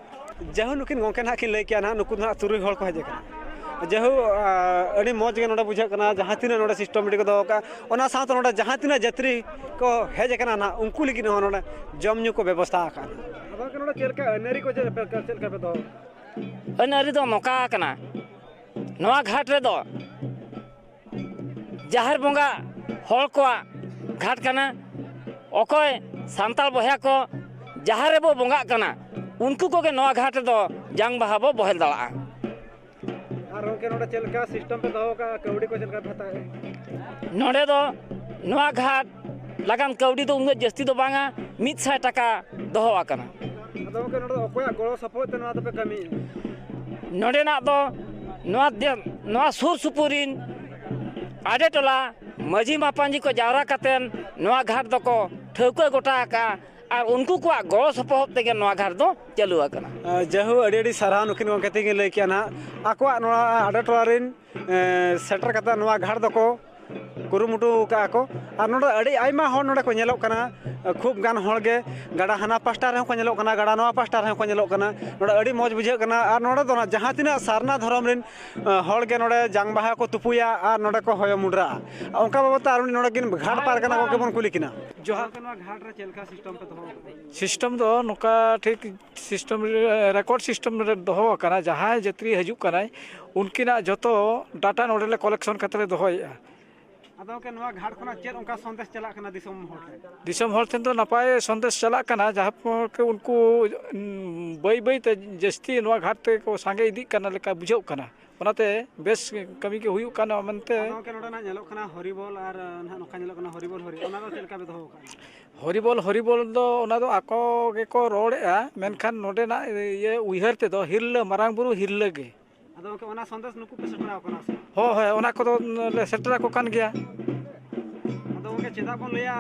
ᱡᱟᱭᱦᱳᱠ, ᱱᱩᱠᱤᱱ ᱜᱚᱢᱠᱮ ᱱᱟᱦᱟᱜ ᱠᱤᱱ ᱞᱟᱹᱭ ᱠᱮᱜᱼᱟ ᱱᱟᱦᱟᱜ, ᱱᱩᱠᱩ ᱫᱚ ᱱᱟᱦᱟᱜ ᱛᱩᱨᱩᱭ ᱦᱚᱲ ᱠᱚ ᱦᱮᱡ ᱟᱠᱟᱱᱟ᱾ ᱡᱟᱭᱦᱳᱠ, ᱟ, ᱟᱹᱰᱤ ᱢᱚᱡᱽ ᱜᱮ ᱱᱚᱰᱮ ᱵᱩᱡᱷᱟᱹᱜ ᱠᱟᱱᱟ, ᱡᱟᱦᱟᱸ ᱛᱤᱱᱟᱹᱜ ᱱᱚᱰᱮ system ᱢᱤᱴᱤᱝ ᱠᱚ ᱫᱚᱦᱚ ᱠᱟᱜᱼᱟ, ᱚᱱᱟ ᱥᱟᱶᱛᱮ ᱱᱚᱰᱮ ᱡᱟᱦᱟᱸ ᱛᱤᱱᱟᱹᱜ ᱡᱟᱹᱛᱨᱤ ᱠᱚ ᱦᱮᱡ ᱟᱠᱟᱱᱟ ᱱᱟᱦᱟᱜ, ᱩᱱᱠᱩ ᱞᱟᱹᱜᱤᱫ ᱦᱚᱸ ᱱᱚᱰᱮ ᱡᱚᱢ ᱧᱩ ᱠᱚ ᱵᱮᱵᱚᱥᱛᱷᱟ ᱟᱠᱟᱜᱼᱟ᱾ ᱟᱫᱚ ᱜᱚᱢᱠᱮ, ᱱᱚᱰᱮ ᱪᱮᱫ ᱞᱮᱠᱟ ᱟᱹᱱ ᱟᱹᱨᱤ ᱠᱚ ᱪᱮᱫ ᱞᱮᱠᱟ, ᱪᱮᱫ ᱞᱮᱠᱟ ᱯᱮ ᱫᱚᱦᱚ ᱠᱟᱜᱼᱟ? ᱟᱹᱱ ᱟᱹᱨᱤ ᱫᱚ ᱱᱚᱝᱠᱟ ᱠᱟᱱᱟ, ᱱᱚᱣᱟ ᱜᱷᱟᱴ ᱨᱮᱫᱚ ᱡᱟᱦᱮᱨ ᱵᱚᱸᱜᱟ ᱦᱚᱲ ᱠᱚᱣᱟᱜ ᱜᱷᱟᱴ ᱠᱟᱱᱟ᱾ ᱚᱠᱚᱭ ᱥᱟᱱᱛᱟᱲ ᱵᱚᱭᱦᱟ ᱠᱚ ᱡᱟᱦᱮᱨ ᱨᱮᱵᱚ ᱵᱚᱸᱜᱟᱜ ᱠᱟᱱᱟ, ᱩᱱᱠᱩ ᱠᱚᱜᱮ ᱱᱚᱣᱟ ᱜᱷᱟᱴ ᱨᱮᱫᱚ ᱡᱟᱝ ᱵᱟᱦᱟ ᱵᱚ ᱵᱚᱦᱮᱞ ᱫᱟᱲᱮᱭᱟᱜᱼᱟ᱾ ᱟᱨ ᱜᱚᱢᱠᱮ, ᱱᱚᱰᱮ ᱪᱮᱫ ᱞᱮᱠᱟ ᱥᱤᱥᱴᱮᱢ ᱯᱮ ᱫᱚᱦᱚ ᱠᱟᱜᱼᱟ? ᱠᱟᱹᱣᱰᱤ ᱠᱚ ᱪᱮᱫ ᱞᱮᱠᱟ ᱯᱮ ᱦᱟᱛᱟᱣᱮᱫᱼᱟ? ᱱᱚᱰᱮ ᱫᱚ ᱱᱚᱣᱟ ᱜᱷᱟᱴ ᱞᱟᱜᱟᱱ ᱠᱟᱹᱣᱰᱤ ᱫᱚ ᱩᱱᱟᱹᱜ ᱡᱟᱹᱥᱛᱤ ᱫᱚ ᱵᱟᱝᱟ, ᱢᱤᱫ ᱥᱟᱭ ᱴᱟᱠᱟ ᱫᱚᱦᱚ ᱟᱠᱟᱱᱟ᱾ ᱟᱫᱚ ᱜᱚᱢᱠᱮ, ᱱᱚᱰᱮ ᱫᱚ ᱚᱠᱚᱭᱟᱜ ᱜᱚᱲᱚ ᱥᱚᱯᱚᱦᱚᱫ ᱛᱮ ᱱᱚᱣᱟ ᱫᱚᱯᱮ ᱠᱟᱹᱢᱤᱭᱮᱫᱼᱟ? ᱱᱚᱰᱮᱱᱟᱜ ᱫᱚ ᱱᱚᱣᱟ ᱫᱮ- ᱱᱚᱣᱟ ᱥᱩᱨ ᱥᱩᱯᱩᱨ ᱨᱤᱱ ᱟᱰᱮ ᱴᱚᱞᱟ ᱢᱟᱹᱡᱷᱤ ᱢᱟᱯᱟᱧᱡᱤ ᱠᱚ ᱡᱟᱣᱨᱟ ᱠᱟᱛᱮᱫ ᱱᱚᱣᱟ ᱜᱷᱟᱴ ᱫᱚᱠᱚ ᱴᱷᱟᱹᱣᱠᱟᱹ ᱜᱚᱴᱟ ᱟᱠᱟᱫᱼᱟ᱾ ᱟᱨ ᱩᱱᱠᱩ ᱠᱚᱣᱟᱜ ᱜᱚᱲᱚ ᱥᱚᱯᱚᱦᱚᱫ ᱛᱮᱜᱮ ᱱᱚᱣᱟ ᱜᱷᱟᱴ ᱫᱚ ᱪᱟᱹᱞᱩ ᱟᱠᱟᱱᱟ᱾ ᱡᱟᱭᱦᱳᱠ, ᱟᱹᱰᱤ ᱟᱹᱰᱤ ᱥᱟᱨᱦᱟᱣ ᱱᱩᱠᱤᱱ ᱜᱚᱢᱠᱮ ᱛᱤᱠᱤᱱ ᱞᱟᱹᱭ ᱠᱮᱜᱼᱟ ᱱᱟᱦᱟᱜ, ᱟᱠᱚᱣᱟᱜ ᱱᱚᱣᱟ ᱟᱰᱮ ᱴᱚᱞᱟ ᱨᱤᱱ ᱮ, ᱥᱮᱴᱮᱨ ᱠᱟᱛᱮ ᱱᱚᱣᱟ ᱜᱷᱟᱴ ᱫᱚᱠᱚ ᱠᱩᱨᱩᱢᱩᱴᱩ ᱟᱠᱟᱫᱼᱟ ᱠᱚ᱾ ᱟᱨ ᱱᱚᱰᱮ ᱟᱹᱰᱤ ᱟᱭᱢᱟ ᱦᱚᱲ ᱱᱚᱰᱮ ᱠᱚ ᱧᱮᱞᱚᱜ ᱠᱟᱱᱟ, ᱠᱷᱩᱵ ᱜᱟᱱ ᱦᱚᱲ ᱜᱮ ᱜᱟᱰᱟ ᱦᱟᱱᱟ ᱯᱟᱥᱴᱟ ᱨᱮᱦᱚᱸ ᱠᱚ ᱧᱮᱞᱚᱜ ᱠᱟᱱᱟ, ᱜᱟᱰᱟ ᱱᱚᱣᱟ ᱯᱟᱥᱴᱟ ᱨᱮᱦᱚᱸ ᱠᱚ ᱧᱮᱞᱚᱜ ᱠᱟᱱᱟ᱾ ᱱᱚᱰᱮ ᱟᱹᱰᱤ ᱢᱚᱡᱽ ᱵᱩᱡᱷᱟᱹᱜ ᱠᱟᱱᱟ᱾ ᱟᱨ ᱱᱚᱰᱮ ᱫᱚ ᱱᱟᱜ ᱡᱟᱦᱟᱸ ᱛᱤᱱᱟᱹᱜ ᱥᱟᱨᱱᱟ ᱫᱷᱚᱨᱚᱢ ᱨᱮᱱ ᱦᱚᱲ ᱜᱮ ᱱᱚᱰᱮ ᱡᱟᱝ ᱵᱟᱦᱟ ᱠᱚ ᱛᱩᱯᱩᱭᱟ ᱟᱨ ᱱᱚᱰᱮ ᱠᱚ ᱦᱚᱭᱚ ᱢᱩᱰᱨᱟᱜᱼᱟ᱾ ᱚᱱᱠᱟ ᱵᱟᱵᱚᱫ ᱛᱮ ᱟᱨ ᱩᱱᱤ ᱱᱚᱰᱮ ᱜᱤᱱ ᱜᱷᱟᱴ ᱯᱟᱨᱜᱟᱱᱟ ᱜᱚᱢᱠᱮ ᱵᱚᱱ ᱠᱩᱞᱤ ᱠᱤᱱᱟ᱾ ᱡᱚᱦᱟᱨ᱾ ᱜᱚᱢᱠᱮ, ᱱᱚᱣᱟ ᱜᱷᱟᱴ ᱨᱮ ᱪᱮᱫ ᱞᱮᱠᱟ ᱥᱤᱥᱴᱮᱢ ᱯᱮ ᱫᱚᱦᱚ ᱟᱠᱟᱫᱟ? ᱥᱤᱥᱴᱮᱢ ᱫᱚ ᱱᱚᱝᱠᱟ ᱴᱷᱤᱠ ᱥᱤᱥᱴᱮᱢ ᱨᱮ ᱨᱮᱠᱚᱨᱰ ᱥᱤᱥᱴᱮᱢ ᱨᱮ ᱫᱚᱦᱚ ᱟᱠᱟᱱᱟ᱾ ᱡᱟᱦᱟᱸᱭ ᱡᱟᱹᱛᱨᱤ ᱦᱤᱡᱩᱜ ᱠᱟᱱᱟᱭ, ᱩᱱᱠᱤᱱᱟᱜ ᱡᱚᱛᱚ ᱰᱟᱴᱟ ᱱᱚᱰᱮ ᱞᱮ ᱠᱚᱞᱮᱠᱥᱚᱱ ᱠᱟᱛᱮ ᱞᱮ ᱫᱚᱦᱚᱭᱮᱫᱼᱟ᱾ ᱟᱫᱚ ᱜᱚᱢᱠᱮ, ᱱᱚᱣᱟ ᱜᱷᱟᱴ ᱠᱷᱚᱱᱟᱜ ᱪᱮᱫ ᱚᱱᱠᱟ ᱥᱚᱱᱫᱮᱥ ᱪᱟᱞᱟᱜ ᱠᱟᱱᱟ ᱫᱤᱥᱚᱢ ᱦᱚᱲ ᱴᱷᱮᱱ? ᱫᱤᱥᱚᱢ ᱦᱚᱲ ᱴᱷᱮᱱ ᱫᱚ ᱱᱟᱯᱟᱭ ᱥᱚᱱᱫᱮᱥ ᱪᱟᱞᱟᱜ ᱠᱟᱱᱟ, ᱡᱟᱦᱟᱸ ᱯᱚᱨ ᱠᱤ ᱩᱱᱠᱩ ᱩᱸ, ᱵᱟᱹᱭ ᱵᱟᱹᱭ ᱛᱮ ᱡᱟᱹᱥᱛᱤ ᱱᱚᱣᱟ ᱜᱷᱟᱴ ᱛᱮᱠᱚ ᱥᱟᱸᱜᱮ ᱤᱫᱤᱜ ᱠᱟᱱᱟ ᱞᱮᱠᱟ ᱵᱩᱡᱷᱟᱹᱜ ᱠᱟᱱᱟ᱾ ᱚᱱᱟᱛᱮ ᱵᱮᱥ ᱠᱟᱹᱢᱤ ᱜᱮ ᱦᱩᱭᱩᱜ ᱠᱟᱱᱟ ᱢᱮᱱᱛᱮ᱾ ᱟᱫᱚ ᱜᱚᱢᱠᱮ, ᱱᱚᱰᱮᱱᱟᱜ ᱧᱮᱞᱚᱜ ᱠᱟᱱᱟ ᱦᱚᱨᱤᱵᱚᱞ ᱟᱨ ᱱᱟᱦᱟᱜ ᱱᱚᱝᱠᱟ ᱧᱮᱞᱚᱜ ᱠᱟᱱᱟ ᱦᱚᱨᱤᱵᱚᱞ ᱦᱚᱨᱤ, ᱚᱱᱟ ᱫᱚ ᱪᱮᱫ ᱞᱮᱠᱟ ᱯᱮ ᱫᱚᱦᱚ ᱟᱠᱟᱫᱼᱟ? ᱦᱚᱨᱤᱵᱚᱞ ᱦᱚᱨᱤᱵᱚᱞ ᱫᱚ ᱚᱱᱟ ᱫᱚ ᱟᱠᱚ ᱜᱮᱠᱚ ᱨᱚᱲᱮᱫᱼᱟ, ᱢᱮᱱᱠᱷᱟᱱ ᱱᱚᱰᱮᱱᱟᱜ ᱤᱭᱟᱹ ᱩᱭᱦᱟᱹᱨ ᱛᱮᱫᱚ ᱦᱤᱨᱞᱟᱹ, ᱢᱟᱨᱟᱝ ᱵᱩᱨᱩ ᱦᱤᱨᱞᱟᱹ ᱜᱮ᱾ ᱟᱫᱚ ᱜᱚᱢᱠᱮ, ᱚᱱᱟ ᱥᱚᱱᱫᱮᱥ ᱱᱩᱠᱩ ᱯᱮ ᱥᱮᱴᱮᱨ ᱟᱠᱚ ᱠᱟᱱᱟ ᱥᱮ? ᱦᱳᱭ, ᱦᱳᱭ, ᱚᱱᱟ ᱠᱚᱫᱚ ᱞᱮ ᱥᱮᱴᱮᱨ ᱟᱠᱚ ᱠᱟᱱ ᱜᱮᱭᱟ᱾ ᱟᱫᱚ ᱜᱚᱢᱠᱮ, ᱪᱮᱫᱟᱜ ᱵᱚᱱ ᱞᱟᱹᱭᱟ,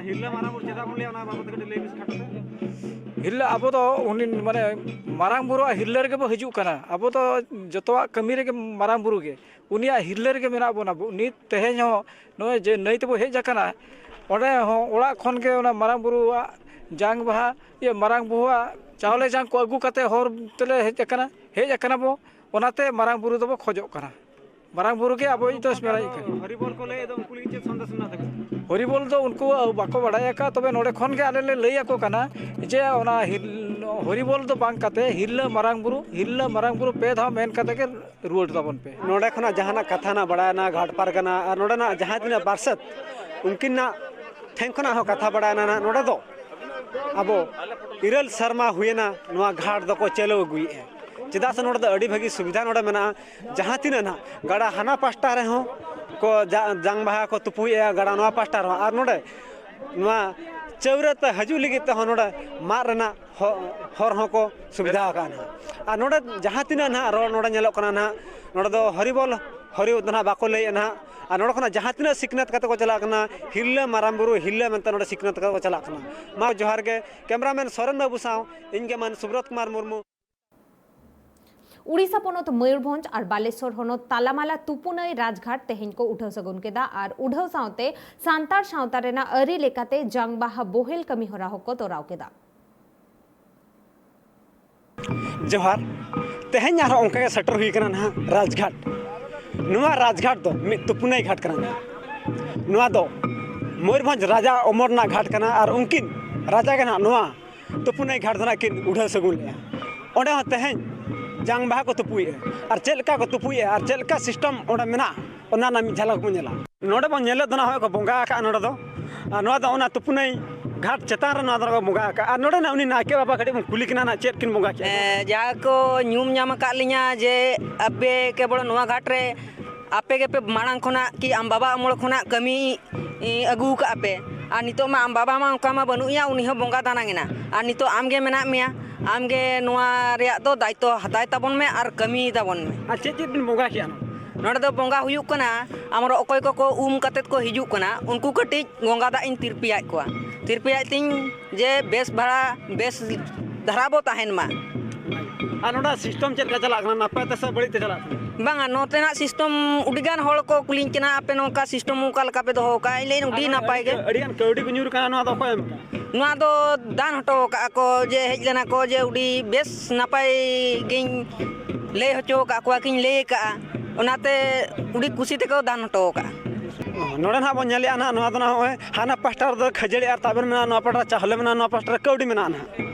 ᱦᱤᱨᱞᱟᱹ ᱢᱟᱨᱟᱝ ᱵᱩᱨᱩ ᱪᱮᱫᱟᱜ ᱵᱚᱱ ᱞᱟᱹᱭᱟ, ᱚᱱᱟ ᱵᱟᱵᱚᱫ ᱛᱮ ᱠᱟᱹᱴᱤᱡ ᱞᱟᱹᱭ ᱵᱤᱱ ᱥᱮ ᱠᱷᱟᱴᱚ ᱛᱮ᱾ ᱦᱤᱨᱞᱟᱹ, ᱟᱵᱚ ᱫᱚ ᱩᱱᱤ ᱢᱟᱱᱮ ᱢᱟᱨᱟᱝ ᱵᱩᱨᱩᱣᱟᱜ ᱦᱤᱨᱞᱟᱹ ᱨᱮᱜᱮ ᱵᱚ ᱦᱤᱡᱩᱜ ᱠᱟᱱᱟ᱾ ᱟᱵᱚ ᱫᱚ ᱡᱚᱛᱚᱣᱟᱜ ᱠᱟᱹᱢᱤ ᱨᱮᱜᱮ ᱢᱟᱨᱟᱝ ᱵᱩᱨᱩ ᱜᱮ, ᱩᱱᱤᱭᱟᱜ ᱦᱤᱨᱞᱟᱹ ᱨᱮᱜᱮ ᱢᱮᱱᱟᱜ ᱵᱚᱱᱟ᱾ ᱱᱤᱛ ᱛᱮᱦᱮᱧ ᱦᱚᱸ ᱱᱚᱜᱼᱚᱭ ᱡᱮ ᱱᱟᱹᱭ ᱛᱮᱵᱚ ᱦᱮᱡ ᱟᱠᱟᱱᱟ, ᱚᱸᱰᱮ ᱦᱚᱸ ᱚᱲᱟᱜ ᱠᱷᱚᱱ ᱜᱮ ᱚᱱᱟ ᱢᱟᱨᱟᱝ ᱵᱩᱨᱩᱣᱟᱜ ᱡᱟᱝ ᱵᱟᱦᱟ, ᱤᱭᱟᱹ, ᱢᱟᱨᱟᱝ ᱵᱩᱨᱩᱣᱟᱜ ᱪᱟᱣᱞᱮ ᱡᱟᱝ ᱠᱚ ᱟᱹᱜᱩ ᱠᱟᱛᱮ ᱦᱚᱨ ᱛᱮᱞᱮ ᱦᱮᱡ ᱟᱠᱟᱱᱟ, ᱦᱮᱡ ᱟᱠᱟᱱᱟ ᱵᱚ᱾ ᱚᱱᱟᱛᱮ ᱢᱟᱨᱟᱝ ᱵᱩᱨᱩ ᱫᱚᱵᱚ ᱠᱷᱚᱡᱚᱜ ᱠᱟᱱᱟ, ᱢᱟᱨᱟᱝ ᱵᱩᱨᱩ ᱜᱮ ᱟᱵᱚᱭᱤᱡ ᱫᱚ ᱥᱮᱬᱟᱭᱤᱡ ᱠᱟᱱᱟ᱾ ᱦᱚᱨᱤᱵᱚᱞ ᱠᱚ ᱞᱟᱹᱭᱮᱫ ᱫᱚ, ᱩᱱᱠᱩ ᱞᱟᱹᱜᱤᱫ ᱪᱮᱫ ᱥᱚᱱᱫᱮᱥ ᱢᱮᱱᱟᱜ ᱛᱟᱵᱤᱱᱟ? ᱦᱚᱨᱤᱵᱚᱞ ᱫᱚ ᱩᱱᱠᱩ ᱵᱟᱠᱚ ᱵᱟᱲᱟᱭ ᱟᱠᱟᱫ, ᱛᱚᱵᱮ ᱱᱚᱰᱮ ᱠᱷᱚᱱ ᱜᱮ ᱟᱞᱮ ᱞᱮ ᱞᱟᱹᱭ ᱟᱠᱚ ᱠᱟᱱᱟ ᱡᱮ ᱚᱱᱟ ᱦᱤᱞ-, ᱦᱚᱨᱤᱵᱚᱞ ᱫᱚ ᱵᱟᱝ ᱠᱟᱛᱮ ᱦᱤᱨᱞᱟᱹ ᱢᱟᱨᱟᱝ ᱵᱩᱨᱩ, ᱦᱤᱨᱞᱟᱹ ᱢᱟᱨᱟᱝ ᱵᱩᱨᱩ ᱯᱮ ᱫᱷᱟᱣ ᱢᱮᱱ ᱠᱟᱛᱮ ᱜᱮ ᱨᱩᱣᱟᱹᱲ ᱛᱟᱵᱚᱱ ᱯᱮ᱾ ᱱᱚᱰᱮ ᱠᱷᱚᱱᱟᱜ ᱡᱟᱦᱟᱱᱟᱜ ᱠᱟᱛᱷᱟ ᱱᱟᱜ ᱵᱟᱲᱟᱭᱮᱱᱟ, ᱜᱷᱟᱴ ᱯᱟᱨᱜᱟᱱᱟ ᱟᱨ ᱱᱚᱰᱮᱱᱟᱜ ᱡᱟᱦᱟᱸ ᱛᱤᱱᱟᱹᱜ ᱯᱟᱨᱥᱮᱛ, ᱩᱱᱠᱤᱱᱟᱜ ᱴᱷᱮᱱ ᱠᱷᱚᱱᱟᱜ ᱦᱚᱸ ᱠᱟᱛᱷᱟ ᱵᱟᱲᱟᱭᱮᱱᱟ ᱱᱟᱜ᱾ ᱱᱚᱰᱮ ᱫᱚ ᱟᱵᱚ ᱤᱨᱟᱹᱞ ᱥᱮᱨᱢᱟ ᱦᱩᱭᱮᱱᱟ ᱱᱚᱣᱟ ᱜᱷᱟᱴ ᱫᱚᱠᱚ ᱪᱟᱹᱞᱩ ᱟᱹᱜᱩᱭᱮᱫᱼᱟ᱾ ᱪᱮᱫᱟᱜ ᱥᱮ ᱱᱚᱰᱮ ᱫᱚ ᱟᱹᱰᱤ ᱵᱷᱟᱹᱜᱤ ᱥᱩᱵᱤᱫᱷᱟ ᱱᱚᱰᱮ ᱢᱮᱱᱟᱜᱼᱟ᱾ ᱡᱟᱦᱟᱸ ᱛᱤᱱᱟᱹᱜ ᱱᱟᱜ ᱜᱟᱰᱟ ᱦᱟᱱᱟ ᱯᱟᱥᱴᱟ ᱨᱮᱦᱚᱸ ᱠᱚ ᱡᱟ-, ᱡᱟᱝ ᱵᱟᱦᱟ ᱠᱚ ᱛᱩᱯᱩᱭᱮᱫᱼᱟ, ᱜᱟᱰᱟ ᱱᱚᱣᱟ ᱯᱟᱥᱴᱟ ᱨᱮᱦᱚᱸ, ᱟᱨ ᱱᱚᱰᱮ ᱱᱚᱣᱟ ᱪᱟᱹᱣᱨᱟᱹ ᱛᱮ ᱦᱤᱡᱩᱜ ᱞᱟᱹᱜᱤᱫ ᱛᱮᱦᱚᱸ ᱱᱚᱰᱮ ᱢᱟᱫ ᱨᱮᱱᱟᱜ ᱦᱚ-, ᱦᱚᱨ ᱦᱚᱸᱠᱚ ᱥᱩᱵᱤᱫᱷᱟ ᱟᱠᱟᱫᱼᱟ ᱱᱟᱦᱟᱜ᱾ ᱟᱨ ᱱᱚᱰᱮ ᱡᱟᱦᱟᱸ ᱛᱤᱱᱟᱹᱜ ᱱᱟᱦᱟᱜ ᱨᱚᱲ ᱱᱚᱰᱮ ᱧᱮᱞᱚᱜ ᱠᱟᱱᱟ ᱱᱟᱦᱟᱜ, ᱱᱚᱰᱮ ᱫᱚ ᱦᱚᱨᱤᱵᱚᱞ ᱦᱚᱨᱤ ᱫᱚ ᱱᱟᱦᱟᱜ ᱵᱟᱠᱚ ᱞᱟᱹᱭᱮᱫᱼᱟ ᱱᱟᱦᱟᱜ᱾ ᱟᱨ ᱱᱚᱰᱮ ᱠᱷᱚᱱᱟᱜ ᱡᱟᱦᱟᱸ ᱛᱤᱱᱟᱹᱜ ᱥᱤᱠᱷᱱᱟᱹᱛ ᱠᱟᱛᱮ ᱠᱚ ᱪᱟᱞᱟᱜ ᱠᱟᱱᱟ, ᱦᱤᱨᱞᱟᱹ ᱢᱟᱨᱟᱝ ᱵᱩᱨᱩ ᱦᱤᱨᱞᱟᱹ ᱢᱮᱱᱛᱮ ᱱᱚᱰᱮ ᱥᱤᱠᱷᱱᱟᱹᱛ ᱠᱟᱛᱮ ᱠᱚ ᱪᱟᱞᱟᱜ ᱠᱟᱱᱟ᱾ ᱢᱟ ᱡᱚᱦᱟᱨ ᱜᱮ, ᱠᱮᱢᱨᱟᱢᱮᱱ ᱥᱚᱨᱮᱱ ᱵᱟᱹᱵᱩ ᱥᱟᱶ ᱤᱧ ᱜᱮ ᱢᱟᱹᱱ ᱥᱩᱵᱨᱚᱛ ᱠᱩᱢᱟᱨ ᱢᱩᱨᱢᱩ᱾ ᱩᱲᱤᱥᱥᱟ ᱯᱚᱱᱚᱛ ᱢᱚᱭᱩᱨᱵᱷᱚᱸᱡᱽ ᱟᱨ ᱵᱟᱞᱮᱥᱚᱨ ᱦᱚᱱᱚᱛ ᱛᱟᱞᱟᱢᱟᱞᱟ ᱛᱩᱯᱩᱱᱟᱹᱭ ᱨᱟᱡᱽᱜᱷᱟᱴ ᱛᱮᱦᱮᱧ ᱠᱚ ᱩᱰᱷᱟᱹᱣ ᱥᱟᱹᱜᱩᱱ ᱠᱮᱫᱟ ᱟᱨ ᱩᱰᱷᱟᱹᱣ ᱥᱟᱶᱛᱮ ᱥᱟᱱᱛᱟᱲ ᱥᱟᱶᱛᱟ ᱨᱮᱱᱟᱜ ᱟᱹᱨᱤ ᱞᱮᱠᱟᱛᱮ ᱡᱟᱝ ᱵᱟᱦᱟ ᱵᱳᱦᱮᱞ ᱠᱟᱹᱢᱤ ᱦᱚᱨᱟ ᱦᱚᱸᱠᱚ ᱛᱚᱨᱟᱣ ᱠᱮᱫᱟ᱾ ᱡᱚᱦᱟᱨ᱾ ᱛᱮᱦᱮᱧ ᱟᱨᱦᱚᱸ ᱚᱱᱠᱟ ᱜᱮ ᱥᱮᱴᱮᱨ ᱦᱩᱭ ᱠᱟᱱᱟ ᱱᱟᱦᱟᱜ ᱨᱟᱡᱽᱜᱷᱟᱴ᱾ ᱱᱚᱣᱟ ᱨᱟᱡᱽᱜᱷᱟᱴ ᱫᱚ ᱢᱤᱫ ᱛᱩᱯᱩᱱᱟᱹᱭ ᱜᱷᱟᱴ ᱠᱟᱱᱟ ᱱᱟᱦᱟᱜ᱾ ᱱᱚᱣᱟ ᱫᱚ ᱢᱚᱭᱩᱨᱵᱷᱚᱸᱡᱽ ᱨᱟᱡᱟ ᱚᱢᱚᱨ ᱨᱮᱱᱟᱜ ᱜᱷᱟᱴ ᱠᱟᱱᱟ ᱟᱨ ᱩᱱᱠᱤᱱ ᱨᱟᱡᱟ ᱜᱮ ᱱᱟᱦᱟᱜ ᱱᱚᱣᱟ ᱛᱩᱯᱩᱱᱟᱹᱭ ᱜᱷᱟᱴ ᱫᱚ ᱱᱟᱦᱟᱜ ᱠᱤᱱ ᱩᱰᱷᱟᱹᱣ ᱥᱟᱹᱜᱩᱱ ᱞᱮᱫᱼᱟ᱾ ᱚᱸᱰᱮ ᱦᱚᱸ ᱛᱮᱦᱮᱧ ᱡᱟᱝ ᱵᱟᱦᱟ ᱠᱚ ᱛᱩᱯᱩᱭᱮᱫᱼᱟ ᱟᱨ ᱪᱮᱫ ᱞᱮᱠᱟ ᱠᱚ ᱛᱩᱯᱩᱭᱮᱫᱼᱟ ᱟᱨ ᱪᱮᱫ ᱞᱮᱠᱟ ᱥᱤᱥᱴᱮᱢ ᱚᱸᱰᱮ ᱢᱮᱱᱟᱜᱼᱟ, ᱚᱱᱟ ᱨᱮᱱᱟᱜ ᱢᱤᱫ ᱡᱷᱟᱞᱟᱠ ᱵᱚᱱ ᱧᱮᱞᱟ᱾ ᱱᱚᱰᱮ ᱵᱚᱱ ᱧᱮᱞᱮᱫ ᱫᱚ ᱱᱟᱦᱟᱜ ᱦᱚᱸᱜᱼᱚᱭ ᱠᱚ ᱵᱚᱸᱜᱟ ᱟᱠᱟᱫᱼᱟ ᱱᱚᱰᱮ ᱫᱚ᱾ ᱟᱨ ᱱᱚᱣᱟ ᱫᱚ ᱚᱱᱟ ᱛᱩᱯᱩᱱᱟᱹᱭ ᱜᱷᱟᱴ ᱪᱮᱛᱟᱱ ᱨᱮ ᱱᱚᱣᱟ ᱫᱚ ᱠᱚ ᱵᱚᱸᱜᱟ ᱟᱠᱟᱫᱼᱟ᱾ ᱟᱨ ᱱᱚᱰᱮᱱᱟᱜ ᱩᱱᱤ ᱱᱟᱭᱠᱮ ᱵᱟᱵᱟ ᱠᱟᱹᱴᱤᱡ ᱵᱚᱱ ᱠᱩᱞᱤ ᱠᱤᱱᱟ ᱱᱟᱦᱟᱜ ᱪᱮᱫ ᱠᱤᱱ ᱵᱚᱸᱜᱟ ᱠᱮᱫᱼᱟ᱾ ᱮᱸ, ᱡᱟᱦᱟᱸ ᱠᱚ ᱧᱩᱢ ᱧᱟᱢ ᱟᱠᱟᱫ ᱞᱤᱧᱟ ᱡᱮ ᱟᱯᱮ ᱠᱮᱵᱚᱞ ᱱᱚᱣᱟ ᱜᱷᱟᱴ ᱨᱮ ᱟᱯᱮ ᱜᱮᱯᱮ ᱢᱟᱲᱟᱝ ᱠᱷᱚᱱᱟᱜ ᱠᱤ ᱟᱢ ᱵᱟᱵᱟ ᱟᱢᱚᱞ ᱠᱷᱚᱱᱟᱜ ᱠᱟᱹᱢᱤ ᱮᱸ, ᱟᱹᱜᱩ ᱟᱠᱟᱫ ᱯᱮ, ᱟᱨ ᱱᱤᱛᱚᱜ ᱢᱟ ᱟᱢ ᱵᱟᱵᱟ ᱢᱟ ᱚᱱᱠᱟ ᱢᱟ ᱵᱟᱹᱱᱩᱜ ᱮᱭᱟ, ᱩᱱᱤ ᱦᱚᱸ ᱵᱚᱸᱜᱟ ᱫᱟᱱᱟᱝ ᱮᱱᱟ, ᱟᱨ ᱱᱤᱛᱚᱜ ᱟᱢ ᱜᱮ ᱢᱮᱱᱟᱜ ᱢᱮᱭᱟ, ᱟᱢ ᱜᱮ ᱱᱚᱣᱟ ᱨᱮᱭᱟᱜ ᱫᱚ ᱫᱟᱭᱤᱛᱛᱚ ᱦᱟᱛᱟᱣ ᱛᱟᱵᱚᱱ ᱢᱮ ᱟᱨ ᱠᱟᱹᱢᱤ ᱛᱟᱵᱚᱱ ᱢᱮ᱾ ᱟᱨ ᱪᱮᱫ ᱪᱮᱫ ᱵᱤᱱ ᱵᱚᱸᱜᱟ ᱠᱮᱫᱼᱟ ᱱᱚᱰᱮ? ᱱᱚᱰᱮ ᱫᱚ ᱵᱚᱸᱜᱟ ᱦᱩᱭᱩᱜ ᱠᱟᱱᱟ, ᱟᱢᱨᱚ ᱚᱠᱚᱭ ᱠᱚᱠᱚ ᱩᱢ ᱠᱟᱛᱮᱫ ᱠᱚ ᱦᱤᱡᱩᱜ ᱠᱟᱱᱟ, ᱩᱱᱠᱩ ᱠᱟᱹᱴᱤᱡ ᱜᱚᱸᱜᱟ ᱫᱟᱜ ᱤᱧ ᱛᱤᱨᱯᱤᱭᱟᱫ ᱠᱚᱣᱟ᱾ ᱛᱤᱨᱯᱤᱭᱟᱫ ᱛᱤᱧ ᱡᱮ ᱵᱮᱥ ᱵᱷᱟᱲᱟ, ᱵᱮᱥ ᱫᱷᱟᱨᱟ ᱵᱚ ᱛᱟᱦᱮᱱ ᱢᱟ᱾ ᱟᱨ ᱱᱚᱰᱮ ᱥᱤᱥᱴᱮᱢ ᱪᱮᱫ ᱞᱮᱠᱟ ᱪᱟᱞᱟᱜ ᱠᱟᱱᱟ, ᱱᱟᱯᱟᱭ ᱛᱮ ᱥᱮ ᱵᱟᱹᱲᱤᱡ ᱛᱮ ᱪᱟᱞᱟᱜ ᱠᱟᱱᱟ? ᱵᱟᱝᱟ, ᱱᱚᱛᱮᱱᱟᱜ ᱥᱤᱥᱴᱮᱢ ᱟᱹᱰᱤᱜᱟᱱ ᱦᱚᱲ ᱠᱚ ᱠᱩᱞᱤᱧ ᱠᱟᱱᱟ, ᱟᱯᱮ ᱱᱚᱝᱠᱟ ᱥᱤᱥᱴᱮᱢ ᱚᱠᱟ ᱞᱮᱠᱟ ᱯᱮ ᱫᱚᱦᱚ ᱠᱟᱜᱼᱟ? ᱤᱧ ᱞᱟᱹᱭᱟᱹᱧ ᱟᱹᱰᱤ ᱱᱟᱯᱟᱭ ᱜᱮ᱾ ᱟᱹᱰᱤᱜᱟᱱ ᱠᱟᱹᱣᱰᱤ ᱠᱚ ᱧᱩᱨ ᱠᱟᱱᱟ, ᱱᱚᱣᱟ ᱫᱚ ᱚᱠᱚᱭ ᱮᱢ ᱠᱟᱜᱼᱟ? ᱱᱚᱣᱟ ᱫᱚ ᱫᱟᱱ ᱦᱚᱴᱚ ᱟᱠᱟᱫᱼᱟ ᱠᱚ, ᱡᱮ ᱦᱮᱡ ᱞᱮᱱᱟ ᱠᱚ, ᱡᱮ ᱟᱹᱰᱤ ᱵᱮᱥ ᱱᱟᱯᱟᱭ ᱜᱤᱧ ᱞᱟᱹᱭ ᱦᱚᱪᱚ ᱟᱠᱟᱫ ᱠᱚᱣᱟ, ᱠᱤᱧ ᱞᱟᱹᱭ ᱟᱠᱟᱫᱼᱟ, ᱚᱱᱟᱛᱮ ᱟᱹᱰᱤ ᱠᱩᱥᱤ ᱛᱮᱠᱚ ᱫᱟᱱ ᱦᱚᱴᱚ ᱟᱠᱟᱫᱼᱟ᱾ ᱱᱚᱰᱮ ᱱᱟᱦᱟᱜ ᱵᱚᱱ ᱧᱮᱞᱮᱜᱼᱟ ᱱᱟᱦᱟᱜ, ᱱᱚᱣᱟ ᱫᱚ ᱱᱟᱦᱟᱜ ᱱᱚᱜᱼᱚᱭ ᱦᱟᱱᱟ ᱯᱟᱥᱴᱟ ᱨᱮᱫᱚ ᱠᱷᱟᱹᱡᱟᱹᱲᱤ ᱟᱨ ᱛᱟᱵᱮᱱ ᱢᱮᱱᱟᱜᱼᱟ, ᱱᱚᱣᱟ ᱯᱟᱥᱴᱟ ᱨᱮ ᱪᱟᱣᱞᱮ ᱢᱮᱱᱟᱜᱼᱟ, ᱱᱚᱣᱟ ᱯᱟᱥᱴᱟ ᱨᱮ ᱠᱟᱹᱣᱰᱤ ᱢᱮᱱᱟᱜᱼᱟ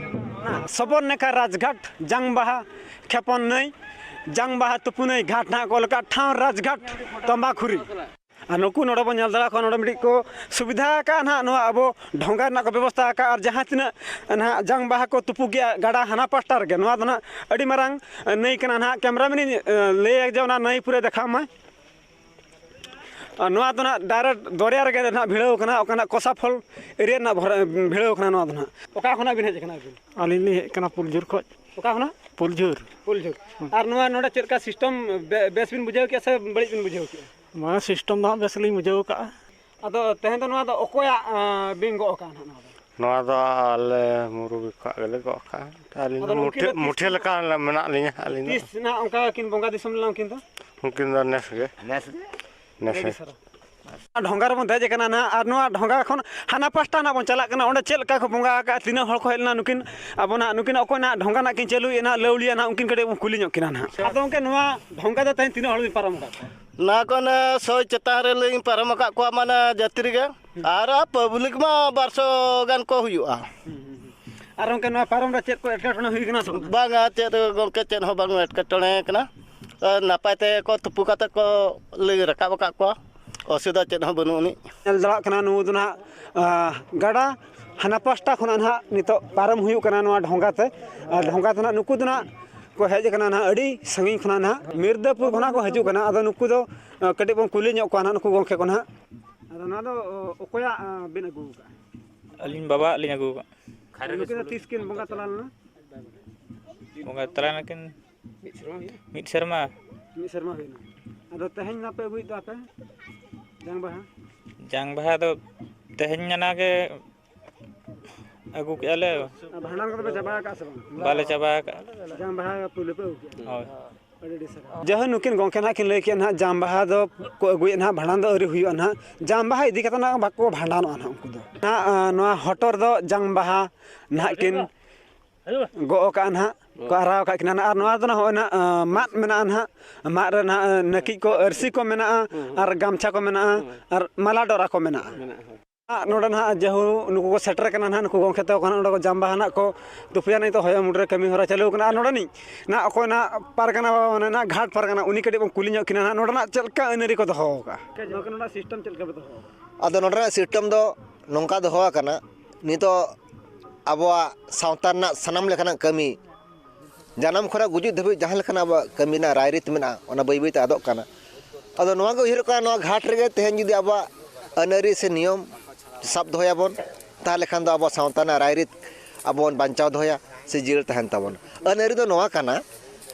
ᱱᱟᱦᱟᱜ᱾ ᱥᱚᱵᱚᱨ ᱱᱟᱠᱷᱟ ᱨᱟᱡᱽᱜᱷᱟᱴ, ᱡᱟᱝ ᱵᱟᱦᱟ, ᱠᱷᱮᱯᱚᱱ ᱱᱟᱹᱭ, ᱡᱟᱝ ᱵᱟᱦᱟ ᱛᱩᱯᱩ ᱱᱟᱹᱭ ᱜᱷᱟᱴ ᱱᱟᱦᱟᱜ ᱠᱚ ᱚᱞ ᱟᱠᱟᱫ ᱴᱷᱟᱶ ᱨᱟᱡᱽᱜᱷᱟᱴ ᱛᱟᱢᱵᱟᱠᱷᱩᱨᱤ᱾ ᱟᱨ ᱱᱩᱠᱩ ᱱᱚᱰᱮ ᱵᱚᱱ ᱧᱮᱞ ᱫᱟᱲᱮᱭᱟᱜ ᱠᱚᱣᱟ, ᱱᱚᱰᱮ ᱢᱤᱫᱴᱤᱡ ᱠᱚ ᱥᱩᱵᱤᱫᱷᱟ ᱟᱠᱟᱫᱼᱟ ᱱᱟᱦᱟᱜ, ᱱᱚᱣᱟ ᱟᱵᱚ ᱰᱷᱚᱸᱜᱟ ᱨᱮᱱᱟᱜ ᱠᱚ ᱵᱮᱵᱚᱥᱛᱷᱟ ᱟᱠᱟᱫᱼᱟ᱾ ᱟᱨ ᱡᱟᱦᱟᱸ ᱛᱤᱱᱟᱹᱜ ᱱᱟᱦᱟᱜ ᱡᱟᱝ ᱵᱟᱦᱟ ᱠᱚ ᱛᱩᱯᱩ ᱠᱮᱜᱼᱟ ᱜᱟᱰᱟ ᱦᱟᱱᱟ ᱯᱟᱥᱴᱟ ᱨᱮᱜᱮ, ᱱᱚᱣᱟ ᱫᱚ ᱱᱟᱦᱟᱜ ᱟᱹᱰᱤ ᱢᱟᱨᱟᱝ ᱱᱟᱹᱭ ᱠᱟᱱᱟ ᱱᱟᱦᱟᱜ᱾ ᱠᱮᱢᱨᱟᱢᱮᱱᱤᱧ ᱞᱟᱹᱭᱟ ᱡᱮ ᱚᱱᱟ ᱱᱟᱹᱭ ᱯᱩᱨᱟᱹ ᱫᱮᱠᱷᱟᱣ ᱢᱟᱭ᱾ ᱟᱨ ᱱᱚᱣᱟ ᱫᱚ ᱱᱟᱦᱟᱜ ᱰᱟᱭᱨᱮᱠᱴ ᱫᱚᱨᱭᱟ ᱨᱮᱜᱮ ᱱᱟᱦᱟᱜ ᱵᱷᱤᱲᱟᱹᱣ ᱠᱟᱱᱟ, ᱚᱠᱟᱱᱟᱜ ᱠᱚᱥᱟᱯᱷᱚᱞ ᱮᱨᱤᱭᱟ ᱨᱮᱱᱟᱜ ᱵᱷᱚᱨᱟ-, ᱵᱷᱤᱲᱟᱹᱣ ᱠᱟᱱᱟ ᱱᱚᱣᱟ ᱫᱚ ᱱᱟᱦᱟᱜ᱾ ᱚᱠᱟ ᱠᱷᱚᱱᱟᱜ ᱵᱤᱱ ᱦᱮᱡ ᱟᱠᱟᱱᱟ ᱟᱹᱵᱤᱱ? ᱟᱹᱞᱤᱧ ᱞᱤᱧ ᱦᱮᱡ ᱟᱠᱟᱱᱟ ᱯᱩᱞᱡᱷᱩᱨ ᱠᱷᱚᱱ᱾ ᱚᱠᱟ ᱠᱷᱚᱱᱟᱜ? ᱯᱩᱞᱡᱷᱩᱨ᱾ ᱯᱩᱞᱡᱷᱩᱨ᱾ ᱟᱨ ᱱᱚᱣᱟ ᱱᱚᱰᱮ ᱪᱮᱫ ᱞᱮᱠᱟ ᱥᱤᱥᱴᱮᱢ ᱵᱮ-, ᱵᱮᱥ ᱵᱤᱱ ᱵᱩᱡᱷᱟᱹᱣ ᱠᱮᱜᱼᱟ ᱥᱮ ᱵᱟᱹᱲᱤᱡ ᱵᱤᱱ ᱵᱩᱡᱷᱟᱹᱣ ᱠᱮᱜᱼᱟ? ᱱᱚᱣᱟ ᱥᱤᱥᱴᱮᱢ ᱫᱚ ᱦᱟᱸᱜ ᱵᱮᱥ ᱞᱤᱧ ᱵᱩᱡᱷᱟᱹᱣ ᱠᱟᱜᱼᱟ᱾ ᱟᱫᱚ ᱛᱮᱦᱮᱧ ᱫᱚ ᱱᱚᱣᱟ ᱫᱚ ᱚᱠᱚᱭᱟᱜ, ᱟᱸ, ᱵᱤᱱ ᱜᱚᱜ ᱟᱠᱟᱜᱼᱟ ᱱᱟᱦᱟᱜ ᱱᱚᱣᱟ ᱫᱚ? ᱱᱚᱣᱟ ᱫᱚ ᱟᱞᱮ ᱢᱩᱨᱩᱵᱤ ᱠᱚᱣᱟᱜ ᱜᱮᱞᱮ ᱜᱚᱜ ᱟᱠᱟᱜᱼᱟ᱾ ᱟᱹᱞᱤᱧ ᱫᱚ ᱱᱩᱠᱤᱱ ᱢᱩᱴᱷᱤ, ᱫᱚ ᱛᱤᱥ ᱢᱩᱴᱷᱤ ᱞᱮᱠᱟ ᱢᱮᱱᱟᱜ ᱞᱤᱧᱟ ᱟᱹᱞᱤᱧ ᱫᱚ᱾ ᱛᱤᱥ ᱱᱟᱦᱟᱜ ᱚᱱᱠᱟ ᱠᱤᱱ ᱵᱚᱸᱜᱟ ᱫᱤᱥᱚᱢ ᱞᱮᱱᱟ ᱩᱱᱠᱤᱱ ᱫᱚ? ᱩᱱᱠᱤᱱ ᱫᱚ ᱱᱮᱥ ᱜᱮ᱾ ᱱᱮᱥ ᱜᱮ? ᱱᱮᱥ ᱟᱹᱰᱤ ᱜᱮ᱾ ᱥᱟᱨᱦᱟᱣ᱾ ᱰᱷᱚᱸᱜᱟ ᱨᱮᱵᱚᱱ ᱫᱮᱡ ᱟᱠᱟᱱᱟ ᱱᱟᱦᱟᱜ, ᱟᱨ ᱱᱚᱣᱟ ᱰᱷᱚᱸᱜᱟ ᱠᱷᱚᱱ ᱦᱟᱱᱟ ᱯᱟᱥᱴᱟ ᱱᱟᱦᱟᱜ ᱵᱚᱱ ᱪᱟᱞᱟᱜ ᱠᱟᱱᱟ᱾ ᱚᱸᱰᱮ ᱪᱮᱫ ᱞᱮᱠᱟ ᱠᱚ ᱵᱚᱸᱜᱟ ᱟᱠᱟᱫᱼᱟ, ᱛᱤᱱᱟᱹᱜ ᱦᱚᱲ ᱠᱚ ᱦᱮᱡ ᱞᱮᱱᱟ ᱱᱩᱠᱤᱱ, ᱟᱵᱚ ᱱᱟᱦᱟᱜ ᱱᱩᱠᱤᱱ ᱚᱠᱚᱭ ᱱᱟᱦᱟᱜ ᱰᱷᱚᱸᱜᱟ ᱱᱟᱦᱟᱜ ᱠᱤᱱ ᱪᱟᱹᱞᱩᱭᱮᱫᱼᱟ ᱱᱟᱦᱟᱜ, ᱞᱟᱹᱣᱲᱤᱭᱟ ᱱᱟᱦᱟᱜ, ᱩᱱᱠᱤᱱ ᱠᱟᱹᱴᱤᱡ ᱵᱚᱱ ᱠᱩᱞᱤ ᱧᱚᱜ ᱠᱤᱱᱟ ᱱᱟᱦᱟᱜ᱾ ᱟᱫᱚ ᱜᱚᱢᱠᱮ, ᱱᱚᱣᱟ ᱰᱷᱚᱸᱜᱟ ᱫᱚ ᱛᱮᱦᱮᱧ ᱛᱤᱱᱟᱹᱜ ᱦᱚᱲ ᱵᱤᱱ ᱯᱟᱨᱚᱢ ᱟᱠᱟᱫ ᱠᱚᱣᱟ? ᱱᱚᱣᱟ ᱠᱷᱚᱱ ᱥᱚᱭ ᱪᱮᱛᱟᱱ ᱨᱮᱞᱤᱧ ᱯᱟᱨᱚᱢ ᱟᱠᱟᱫ ᱠᱚᱣᱟ, ᱢᱟᱱᱮ ᱡᱟᱹᱛᱨᱤ ᱜᱮ᱾ ᱦᱩᱸ᱾ ᱟᱨ ᱯᱟᱵᱽᱞᱤᱠ ᱢᱟ ᱵᱟᱨᱥᱚ ᱜᱟᱱ ᱠᱚ ᱦᱩᱭᱩᱜᱼᱟ᱾ ᱦᱩᱸ, ᱦᱩᱸ, ᱦᱩᱸ᱾ ᱟᱨ ᱜᱚᱢᱠᱮ, ᱱᱚᱣᱟ ᱯᱟᱨᱚᱢ ᱨᱮ ᱪᱮᱫ ᱠᱚ ᱮᱴᱠᱮᱴᱚᱬᱮ ᱦᱩᱭ ᱠᱟᱱᱟ ᱥᱮ ᱵᱟᱝ? ᱵᱟᱝᱟ, ᱪᱮᱫ ᱜᱚᱢᱠᱮ, ᱪᱮᱫ ᱦᱚᱸ ᱵᱟᱝ ᱮᱴᱠᱮᱴᱚᱬᱮ ᱠᱟᱱᱟ᱾ ᱟᱨ ᱱᱟᱯᱟᱭ ᱛᱮ ᱠᱚ ᱛᱩᱯᱩ ᱠᱟᱛᱮ ᱠᱚ ᱞᱟᱹᱭ ᱨᱟᱠᱟᱵ ᱟᱠᱟᱫ ᱠᱚᱣᱟ, ᱚᱥᱩᱵᱤᱫᱷᱟ ᱪᱮᱫ ᱦᱚᱸ ᱵᱟᱹᱱᱩᱜ ᱟᱹᱱᱤᱡ᱾ ᱧᱮᱞ ᱫᱟᱲᱮᱭᱟᱜ ᱠᱟᱱᱟ, ᱱᱩᱠᱩ ᱫᱚ ᱱᱟᱦᱟᱜ, ᱟᱸ, ᱜᱟᱰᱟ ᱦᱟᱱᱟ ᱯᱟᱥᱴᱟ ᱠᱷᱚᱱᱟᱜ ᱱᱟᱦᱟᱜ ᱱᱤᱛᱚᱜ ᱯᱟᱨᱚᱢ ᱦᱩᱭᱩᱜ ᱠᱟᱱᱟ ᱱᱚᱣᱟ ᱰᱷᱚᱸᱜᱟ ᱛᱮ᱾ ᱟᱨ ᱰᱷᱚᱸᱜᱟ ᱛᱮ ᱱᱟᱦᱟᱜ ᱱᱩᱠᱩ ᱫᱚ ᱱᱟᱦᱟᱜ ᱠᱚ ᱦᱮᱡ ᱟᱠᱟᱱᱟ ᱱᱟᱦᱟᱜ ᱟᱹᱰᱤ ᱥᱟᱺᱜᱤᱧ ᱠᱷᱚᱱᱟᱜ ᱱᱟᱦᱟᱜ, ᱢᱤᱨᱫᱟᱹᱯᱩᱨ ᱠᱷᱚᱱᱟᱜ ᱠᱚ ᱦᱤᱡᱩᱜ ᱠᱟᱱᱟ᱾ ᱟᱫᱚ ᱱᱩᱠᱩ ᱫᱚ, ᱟᱸ, ᱠᱟᱹᱴᱤᱡ ᱵᱚᱱ ᱠᱩᱞᱤ ᱧᱚᱜ ᱠᱚᱣᱟ ᱱᱟᱦᱟᱜ ᱱᱩᱠᱩ ᱜᱚᱢᱠᱮ ᱠᱚ ᱱᱟᱦᱟᱜ᱾ ᱟᱫᱚ ᱱᱚᱣᱟ ᱫᱚ, ᱚ, ᱚᱠᱚᱭᱟᱜ, ᱟᱸ, ᱵᱤᱱ ᱟᱹᱜᱩ ᱟᱠᱟᱫᱼᱟ? ᱟᱹᱞᱤᱧ ᱵᱟᱵᱟᱣᱟᱜ ᱞᱤᱧ ᱟᱹᱜᱩ ᱟᱠᱟᱫᱼᱟ᱾ ᱱᱩᱠᱤᱱ ᱫᱚ ᱛᱤᱥ ᱠᱤᱱ ᱵᱚᱸᱜᱟ ᱛᱟᱞᱟ ᱞᱮᱱᱟ? ᱵᱚᱸᱜᱟ ᱛᱟᱞᱟ ᱱᱟᱠᱤᱱ ᱢᱤᱫ ᱥᱮᱨᱢᱟ᱾ ᱢᱤᱫ ᱥᱮᱨᱢᱟ ᱦᱩᱭᱱᱟ᱾ ᱟᱫᱚ ᱛᱮᱦᱮᱧ ᱢᱟᱯᱮ ᱟᱹᱜᱩᱭᱮᱫ ᱫᱚ ᱟᱯᱮ ᱡᱟᱝ ᱵᱟᱦᱟ? ᱡᱟᱝ ᱵᱟᱦᱟ ᱫᱚ ᱛᱮᱦᱮᱧ ᱚᱱᱟ ᱜᱮ ᱟᱹᱜᱩ ᱠᱮᱜᱼᱟ ᱞᱮ᱾ ᱟᱨ ᱵᱷᱟᱸᱰᱟᱱ ᱠᱚᱫᱚ ᱯᱮ ᱪᱟᱵᱟ ᱟᱠᱟᱫᱼᱟ ᱥᱮ ᱵᱟᱝ? ᱵᱟᱞᱮ ᱪᱟᱵᱟ ᱟᱠᱟᱫᱼᱟ᱾ ᱡᱟᱝ ᱵᱟᱦᱟ ᱯᱩᱭᱞᱩ ᱯᱮ ᱟᱹᱜᱩ ᱠᱮᱜᱼᱟ? ᱦᱳᱭ᱾ ᱟᱹᱰᱤ ᱟᱹᱰᱤ ᱥᱟᱨᱦᱟᱣ᱾ ᱡᱟᱭᱦᱳᱠ, ᱱᱩᱠᱤᱱ ᱜᱚᱢᱠᱮ ᱱᱟᱦᱟᱜ ᱠᱤᱱ ᱞᱟᱹᱭ ᱠᱮᱫ ᱱᱟᱦᱟᱜ, ᱡᱟᱝ ᱵᱟᱦᱟ ᱫᱚ ᱠᱚ ᱟᱹᱜᱩᱭᱮᱫ ᱱᱟᱦᱟᱜ, ᱵᱷᱟᱸᱰᱟᱱ ᱫᱚ ᱟᱹᱣᱨᱤ ᱦᱩᱭᱩᱜᱼᱟ ᱱᱟᱦᱟᱜ᱾ ᱡᱟᱝ ᱵᱟᱦᱟ ᱤᱫᱤ ᱠᱟᱛᱮ ᱱᱟᱦᱟᱜ ᱵᱟᱠᱚ ᱵᱷᱟᱸᱰᱟᱱᱚᱜᱼᱟ ᱱᱟᱦᱟᱜ ᱩᱱᱠᱩ ᱫᱚ᱾ ᱱᱟᱦᱟᱜ, ᱟᱸ, ᱱᱚᱣᱟ ᱦᱚᱴᱚᱜ ᱨᱮᱫᱚ ᱡᱟᱝ ᱵᱟᱦᱟ ᱱᱟᱦᱟᱜ ᱠᱤᱱ ᱜᱚᱜ ᱟᱠᱟᱫᱼᱟ ᱱᱟᱦᱟᱜ᱾ ᱠᱚ ᱟᱨᱟᱣ ᱟᱠᱟᱫ ᱠᱤᱱᱟ ᱱᱟᱦᱟᱜ᱾ ᱟᱨ ᱱᱚᱣᱟ ᱫᱚ ᱱᱟᱦᱟᱜ ᱱᱚᱜᱼᱚᱭ ᱱᱟᱦᱟᱜ, ᱟᱸ, ᱢᱟᱫ ᱢᱮᱱᱟᱜᱼᱟ ᱱᱟᱦᱟᱜ, ᱢᱟᱫ ᱨᱮ ᱱᱟᱦᱟᱜ, ᱟᱸ, ᱱᱟᱹᱠᱤᱡ ᱠᱚ, ᱟᱹᱨᱥᱤ ᱠᱚ ᱢᱮᱱᱟᱜᱼᱟ, ᱦᱮᱸ, ᱦᱮᱸ᱾ ᱟᱨ ᱜᱟᱢᱪᱷᱟ ᱠᱚ ᱢᱮᱱᱟᱜᱼᱟ᱾ ᱢᱮᱱᱟᱜᱼᱟ, ᱦᱳᱭ᱾ ᱟᱨ ᱱᱚᱰᱮ ᱱᱟᱦᱟᱜ ᱡᱮᱦᱳ ᱱᱩᱠᱩ ᱠᱚ ᱥᱮᱴᱮᱨ ᱠᱟᱱᱟ ᱱᱟᱦᱟᱜ, ᱱᱩᱠᱩ ᱜᱚᱢᱠᱮ ᱛᱟᱠᱚ ᱱᱟᱦᱟᱜ ᱱᱚᱰᱮ ᱠᱚ ᱡᱟᱢ ᱵᱟᱦᱟ ᱱᱟᱦᱟᱜ ᱠᱚ ᱛᱩᱯᱩᱭᱟ, ᱱᱤᱛᱚᱜ ᱦᱚᱭᱚ ᱢᱩᱰᱨᱟᱹ ᱠᱟᱹᱢᱤ ᱦᱚᱨᱟ ᱪᱟᱹᱞᱩ ᱠᱟᱱᱟ᱾ ᱟᱨ ᱱᱚᱰᱮᱱᱤᱡ ᱱᱟᱦᱟᱜ ᱚᱠᱚᱭ ᱱᱟᱦᱟᱜ ᱯᱟᱨᱜᱟᱱᱟ ᱵᱟᱵᱟ, ᱢᱟᱱᱮ ᱱᱟᱦᱟᱜ ᱜᱷᱟᱴ ᱯᱟᱨᱜᱟᱱᱟ, ᱩᱱᱤ ᱠᱟᱹᱴᱤᱡ ᱵᱚᱱ ᱠᱩᱞᱤ ᱧᱚᱜ ᱠᱤᱱᱟ ᱱᱟᱦᱟᱜ, ᱱᱚᱰᱮᱱᱟᱜ ᱪᱮᱫ ᱞᱮᱠᱟ ᱟᱹᱱ ᱟᱹᱨᱤ ᱠᱚ ᱫᱚᱦᱚ ᱟᱠᱟᱫᱼᱟ? ᱱᱚᱣᱟ ᱠᱚ ᱱᱚᱰᱮᱱᱟᱜ system ᱪᱮᱫ ᱞᱮᱠᱟ ᱯᱮ ᱫᱚᱦᱚ ᱟᱠᱟᱫᱼᱟ? ᱟᱫᱚ ᱱᱚᱰᱮᱱᱟᱜ system ᱫᱚ ᱱᱚᱝᱠᱟ ᱫᱚᱦᱚ ᱟᱠᱟᱱᱟ, ᱱᱤᱛᱚᱜ ᱟᱵᱚᱣᱟᱜ ᱥᱟᱶᱛᱟ ᱨᱮᱱᱟᱜ ᱥᱟᱱᱟᱢ ᱞᱮᱠᱟᱱᱟᱜ ᱠᱟᱹᱢᱤ, ᱡᱟᱱᱟᱢ ᱠᱷᱚᱱᱟᱜ ᱜᱩᱡᱩᱜ ᱫᱷᱟᱹᱵᱤᱡ ᱡᱟᱦᱟᱸ ᱞᱮᱠᱟᱱᱟᱜ ᱟᱵᱚᱣᱟᱜ ᱠᱟᱹᱢᱤ ᱨᱮᱱᱟᱜ ᱨᱟᱭᱨᱤᱛ ᱢᱮᱱᱟᱜᱼᱟ, ᱚᱱᱟ ᱵᱟᱹᱭ ᱵᱟᱹᱭ ᱛᱮ ᱟᱫᱚᱜ ᱠᱟᱱᱟ᱾ ᱟᱫᱚ ᱱᱚᱣᱟ ᱜᱮ ᱩᱭᱦᱟᱹᱨᱚᱜ ᱠᱟᱱᱟ, ᱱᱚᱣᱟ ᱜᱷᱟᱴ ᱨᱮᱜᱮ ᱛᱮᱦᱮᱧ ᱡᱩᱫᱤ ᱟᱵᱚᱣᱟᱜ ᱟᱹᱱ ᱟᱹᱨᱤ ᱥᱮ ᱱᱤᱭᱚᱢ ᱥᱟᱵ ᱫᱚᱦᱚᱭᱟᱵᱚᱱ, ᱛᱟᱦᱚᱞᱮ ᱠᱷᱟᱱ ᱫᱚ ᱟᱵᱚ ᱥᱟᱶᱛᱟ ᱨᱮᱱᱟᱜ ᱨᱟᱭᱨᱤᱛ ᱟᱵᱚ ᱵᱚᱱ ᱵᱟᱧᱪᱟᱣ ᱫᱚᱦᱚᱭᱟ ᱥᱮ ᱡᱤᱭᱟᱹᱲ ᱛᱟᱦᱮᱱ ᱛᱟᱵᱚᱱᱟ᱾ ᱟᱹᱱ ᱟᱹᱨᱤ ᱫᱚ ᱱᱚᱣᱟ ᱠᱟᱱᱟ,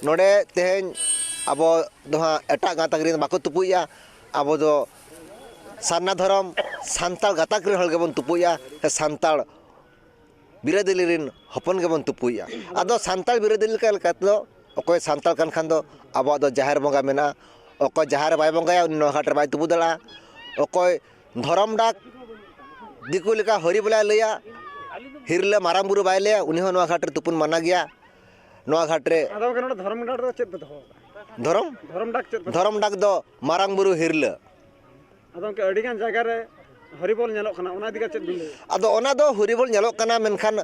ᱱᱚᱰᱮ ᱛᱮᱦᱮᱧ ᱟᱵᱚ ᱫᱚ ᱦᱟᱸᱜ ᱮᱴᱟᱜ ᱜᱟᱛᱟᱠ ᱨᱮᱱ ᱵᱟᱠᱚ ᱛᱩᱯᱩᱭᱮᱫᱼᱟ, ᱟᱵᱚ ᱫᱚ ᱥᱟᱨᱱᱟ ᱫᱷᱚᱨᱚᱢ ᱥᱟᱱᱛᱟᱲ ᱜᱟᱛᱟᱠ ᱨᱮᱱ ᱦᱚᱲ ᱜᱮᱵᱚᱱ ᱛᱩᱯᱩᱭᱮᱫᱼᱟ, ᱥᱮ ᱥᱟᱱᱛᱟᱲ ᱵᱤᱨᱟᱹᱫᱟᱹᱞᱤ ᱨᱮᱱ ᱦᱚᱯᱚᱱ ᱜᱮᱵᱚᱱ ᱛᱩᱯᱩᱭᱮᱫᱼᱟ᱾ ᱟᱫᱚ ᱥᱟᱱᱛᱟᱲ ᱵᱤᱨᱟᱹᱫᱟᱹᱞᱤ ᱞᱮᱠᱟ, ᱞᱮᱠᱟ ᱛᱮᱫᱚ ᱚᱠᱚᱭ ᱥᱟᱱᱛᱟᱲ ᱠᱟᱱ ᱠᱷᱟᱱ ᱫᱚ ᱟᱵᱚᱣᱟᱜ ᱫᱚ ᱡᱟᱦᱮᱨ ᱵᱚᱸᱜᱟ ᱢᱮᱱᱟᱜᱼᱟ᱾ ᱚᱠᱚᱭ ᱡᱟᱦᱮᱨ ᱨᱮ ᱵᱟᱭ ᱵᱚᱸᱜᱟᱭᱟ, ᱩᱱᱤ ᱱᱚᱣᱟ ᱜᱷᱟᱴ ᱨᱮ ᱵᱟᱭ ᱛᱩᱯᱩ ᱫᱟᱲᱮᱭᱟᱜᱼᱟ᱾ ᱚᱠᱚᱭ ᱫᱷᱚᱨᱚᱢ ᱰᱟᱠ ᱫᱤᱠᱩ ᱞᱮᱠᱟ ᱦᱚᱨᱤ ᱵᱚᱞᱮ ᱞᱟᱹᱭᱟ, ᱦᱤᱨᱞᱟᱹ ᱢᱟᱨᱟᱝ ᱵᱩᱨᱩ ᱵᱟᱭ ᱞᱟᱹᱭᱟ, ᱩᱱᱤ ᱦᱚᱸ ᱱᱚᱣᱟ ᱜᱷᱟᱴ ᱨᱮ ᱛᱩᱯᱩᱱ ᱢᱟᱱᱟ ᱜᱮᱭᱟ᱾ ᱱᱚᱣᱟ ᱜᱷᱟᱴ ᱨᱮ ᱟᱫᱚ ᱜᱚᱢᱠᱮ, ᱱᱚᱰᱮ ᱫᱷᱚᱨᱚᱢ ᱰᱟᱠ ᱫᱚ ᱪᱮᱫ ᱯᱮ ᱫᱚᱦᱚ ᱟᱠᱟᱫᱼᱟ? ᱫᱷᱚᱨᱚᱢ ᱫᱷᱚᱨᱚᱢ ᱰᱟᱠ ᱪᱮᱫ ᱯᱮ ᱫᱚᱦᱚ ᱫᱷᱚᱨᱚᱢ ᱰᱟᱠ ᱫᱚ ᱢᱟᱨᱟᱝ ᱵᱩᱨᱩ ᱦᱤᱨᱞᱟᱹ᱾ ᱟᱫᱚ ᱜᱚᱢᱠᱮ, ᱟᱹᱰᱤᱜᱟᱱ ᱡᱟᱭᱜᱟ ᱨᱮ ᱦᱚᱨᱤᱵᱚᱞ ᱧᱮᱞᱚᱜ ᱠᱟᱱᱟ, ᱚᱱᱟ ᱤᱫᱤ ᱠᱟᱛᱮ ᱪᱮᱫ ᱵᱤᱱ ᱞᱟᱹᱭᱟ? ᱟᱫᱚ ᱚᱱᱟ ᱫᱚ ᱦᱚᱨᱤᱵᱚᱞ ᱧᱮᱞᱚᱜ ᱠᱟᱱᱟ, ᱢᱮᱱᱠᱷᱟᱱ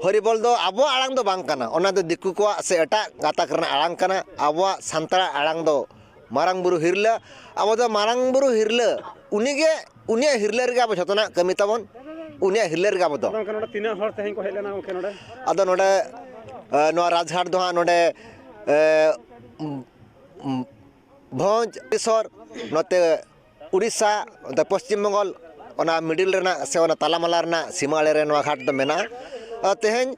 ᱦᱚᱨᱤᱵᱚᱞ ᱫᱚ ᱟᱵᱚᱣᱟᱜ ᱟᱲᱟᱝ ᱫᱚ ᱵᱟᱝ ᱠᱟᱱᱟ, ᱚᱱᱟ ᱫᱚ ᱫᱤᱠᱩ ᱠᱚᱣᱟᱜ ᱥᱮ ᱮᱴᱟᱜ ᱜᱟᱛᱟᱠ ᱨᱮᱱᱟᱜ ᱟᱲᱟᱝ ᱠᱟᱱᱟ᱾ ᱟᱵᱚᱣᱟᱜ ᱥᱟᱱᱛᱟᱲᱟᱜ ᱟᱲᱟᱝ ᱫᱚ ᱢᱟᱨᱟᱝ ᱵᱩᱨᱩ ᱦᱤᱨᱞᱟᱹ, ᱟᱵᱚ ᱫᱚ ᱢᱟᱨᱟᱝ ᱵᱩᱨᱩ ᱦᱤᱨᱞᱟᱹ, ᱩᱱᱤᱜᱮ, ᱩᱱᱤᱭᱟᱜ ᱦᱤᱨᱞᱟᱹ ᱨᱮᱜᱮ ᱟᱵᱚ ᱡᱷᱚᱛᱚᱱᱟᱜ ᱠᱟᱹᱢᱤ ᱛᱟᱵᱚᱱ, ᱩᱱᱤᱭᱟᱜ ᱦᱤᱨᱞᱟᱹ ᱨᱮᱜᱮ ᱟᱵᱚ ᱫᱚ᱾ ᱟᱫᱚ ᱜᱚᱢᱠᱮ, ᱱᱚᱰᱮ ᱛᱤᱱᱟᱹᱜ ᱦᱚᱲ ᱛᱮᱦᱮᱧ ᱠᱚ ᱦᱮᱡ ᱞᱮᱱᱟ ᱜᱚᱢᱠᱮ ᱱᱚᱰᱮ? ᱟᱫᱚ ᱱᱚᱰᱮ, ᱮ, ᱱᱚᱣᱟ ᱨᱟᱡᱽᱜᱷᱟᱴ ᱫᱚ ᱦᱟᱸᱜ ᱱᱚᱰᱮ, ᱮ, ᱵᱷᱚᱸᱡᱽ, ᱤᱥᱚᱨ, ᱱᱚᱛᱮ ᱩᱲᱤᱥᱥᱟ, ᱱᱚᱛᱮ ᱯᱚᱥᱪᱤᱢ ᱵᱚᱝᱜᱚᱞ, ᱚᱱᱟ middle ᱨᱮᱱᱟᱜ ᱥᱮ ᱚᱱᱟ ᱛᱟᱞᱟᱢᱟᱞᱟ ᱨᱮᱱᱟᱜ ᱥᱤᱢᱟᱹ ᱟᱲᱮ ᱨᱮ ᱱᱚᱣᱟ ᱜᱷᱟᱴ ᱫᱚ ᱢᱮᱱᱟᱜᱼᱟ᱾ ᱟᱨ ᱛᱮᱦᱮᱧ,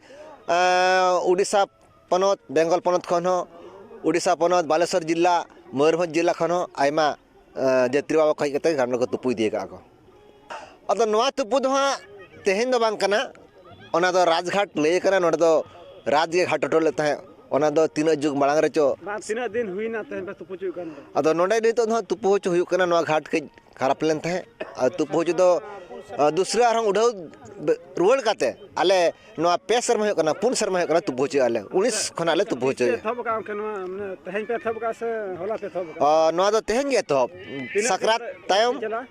ᱮᱸ, ᱩᱲᱤᱥᱥᱟ ᱯᱚᱱᱚᱛ, ᱵᱮᱝᱜᱚᱞ ᱯᱚᱱᱚᱛ ᱠᱷᱚᱱ ᱦᱚᱸ, ᱩᱲᱤᱥᱥᱟ ᱯᱚᱱᱚᱛ, ᱵᱟᱞᱮᱥᱚᱨ ᱡᱤᱞᱟ, ᱢᱚᱭᱩᱨᱵᱷᱚᱸᱡᱽ ᱡᱤᱞᱟ ᱠᱷᱚᱱ ᱦᱚᱸ ᱟᱭᱢᱟ, ᱮᱸ, ᱡᱟᱹᱛᱨᱤ ᱵᱟᱵᱟ ᱠᱚ ᱦᱮᱡ ᱠᱟᱛᱮ ᱜᱷᱟᱴ ᱨᱮᱠᱚ ᱛᱩᱯᱩ ᱤᱫᱤ ᱟᱠᱟᱫᱼᱟ ᱠᱚ᱾ ᱟᱫᱚ ᱱᱚᱣᱟ ᱛᱩᱯᱩ ᱫᱚ ᱦᱟᱸᱜ ᱛᱮᱦᱮᱧ ᱫᱚ ᱵᱟᱝ ᱠᱟᱱᱟ, ᱚᱱᱟ ᱫᱚ ᱨᱟᱡᱽᱜᱷᱟᱴ ᱞᱟᱹᱭ ᱠᱟᱱᱟ, ᱱᱚᱰᱮ ᱫᱚ ᱨᱟᱡᱽ ᱜᱮ ᱜᱷᱟᱴ ᱦᱚᱴᱚ ᱞᱮᱫ ᱛᱟᱦᱮᱸᱫ᱾ ᱚᱱᱟ ᱫᱚ ᱛᱤᱱᱟᱹᱜ ᱡᱩᱜᱽ ᱢᱟᱲᱟᱝ ᱨᱮᱪᱚ᱾ ᱵᱟᱝ, ᱛᱤᱱᱟᱹᱜ ᱫᱤᱱ ᱦᱩᱭᱱᱟ ᱛᱮᱦᱮᱧ ᱯᱮ ᱛᱩᱯᱩ ᱦᱚᱪᱚᱭᱮᱫ ᱠᱟᱱ ᱫᱚ? ᱟᱫᱚ ᱱᱚᱰᱮ ᱱᱤᱛᱚᱜ ᱫᱚ ᱦᱟᱸᱜ ᱛᱩᱯᱩ ᱦᱚᱪᱚ ᱦᱩᱭᱩᱜ ᱠᱟᱱᱟ, ᱱᱚᱣᱟ ᱜᱷᱟᱴ ᱠᱟᱹᱡ ᱠᱷᱟᱨᱟᱯ ᱞᱮᱱ ᱛᱟᱦᱮᱸᱫ᱾ ᱟᱨ ᱛᱩᱯᱩ ᱦᱚᱪᱚ ᱫᱚ ᱫᱩᱥᱨᱟᱹ ᱟᱨᱦᱚᱸ ᱩᱰᱷᱟᱹᱣ ᱨᱩᱣᱟᱹᱲ ᱠᱟᱛᱮ ᱟᱞᱮ ᱱᱚᱣᱟ ᱯᱮ ᱥᱮᱨᱢᱟ ᱦᱩᱭᱩᱜ ᱠᱟᱱᱟ, ᱯᱩᱱ ᱥᱮᱨᱢᱟ ᱦᱩᱭᱩᱜ ᱠᱟᱱᱟ ᱛᱩᱯᱩ ᱦᱚᱪᱚᱭᱮᱫᱼᱟ ᱞᱮ, ᱩᱱᱤᱥ ᱠᱷᱚᱱᱟᱜ ᱞᱮ ᱛᱩᱯᱩ ᱦᱚᱪᱚᱭᱮᱫᱼᱟ᱾ ᱮᱛᱚᱦᱚᱵ ᱟᱠᱟᱫᱼᱟ ᱚᱱᱠᱟ ᱱᱚᱣᱟ, ᱢᱟᱱᱮ, ᱛᱮᱦᱮᱧ ᱯᱮ ᱮᱛᱚᱦᱚᱵ ᱟᱠᱟᱫᱼᱟ ᱥᱮ ᱦᱚᱞᱟ ᱯᱮ ᱮᱛᱚᱦᱚᱵ ᱟᱠᱟᱫᱼᱟ? ᱱᱚᱣᱟ ᱫᱚ ᱛᱮᱦᱮᱧ ᱜᱮ ᱮᱛᱚᱦᱚᱵ᱾ ᱛᱤᱱᱟᱹᱜ ᱥᱟᱠᱨᱟᱛ ᱫᱤᱱ ᱯᱮ ᱛᱟᱭᱚᱢ, ᱪᱟᱞᱟᱜᱼᱟ?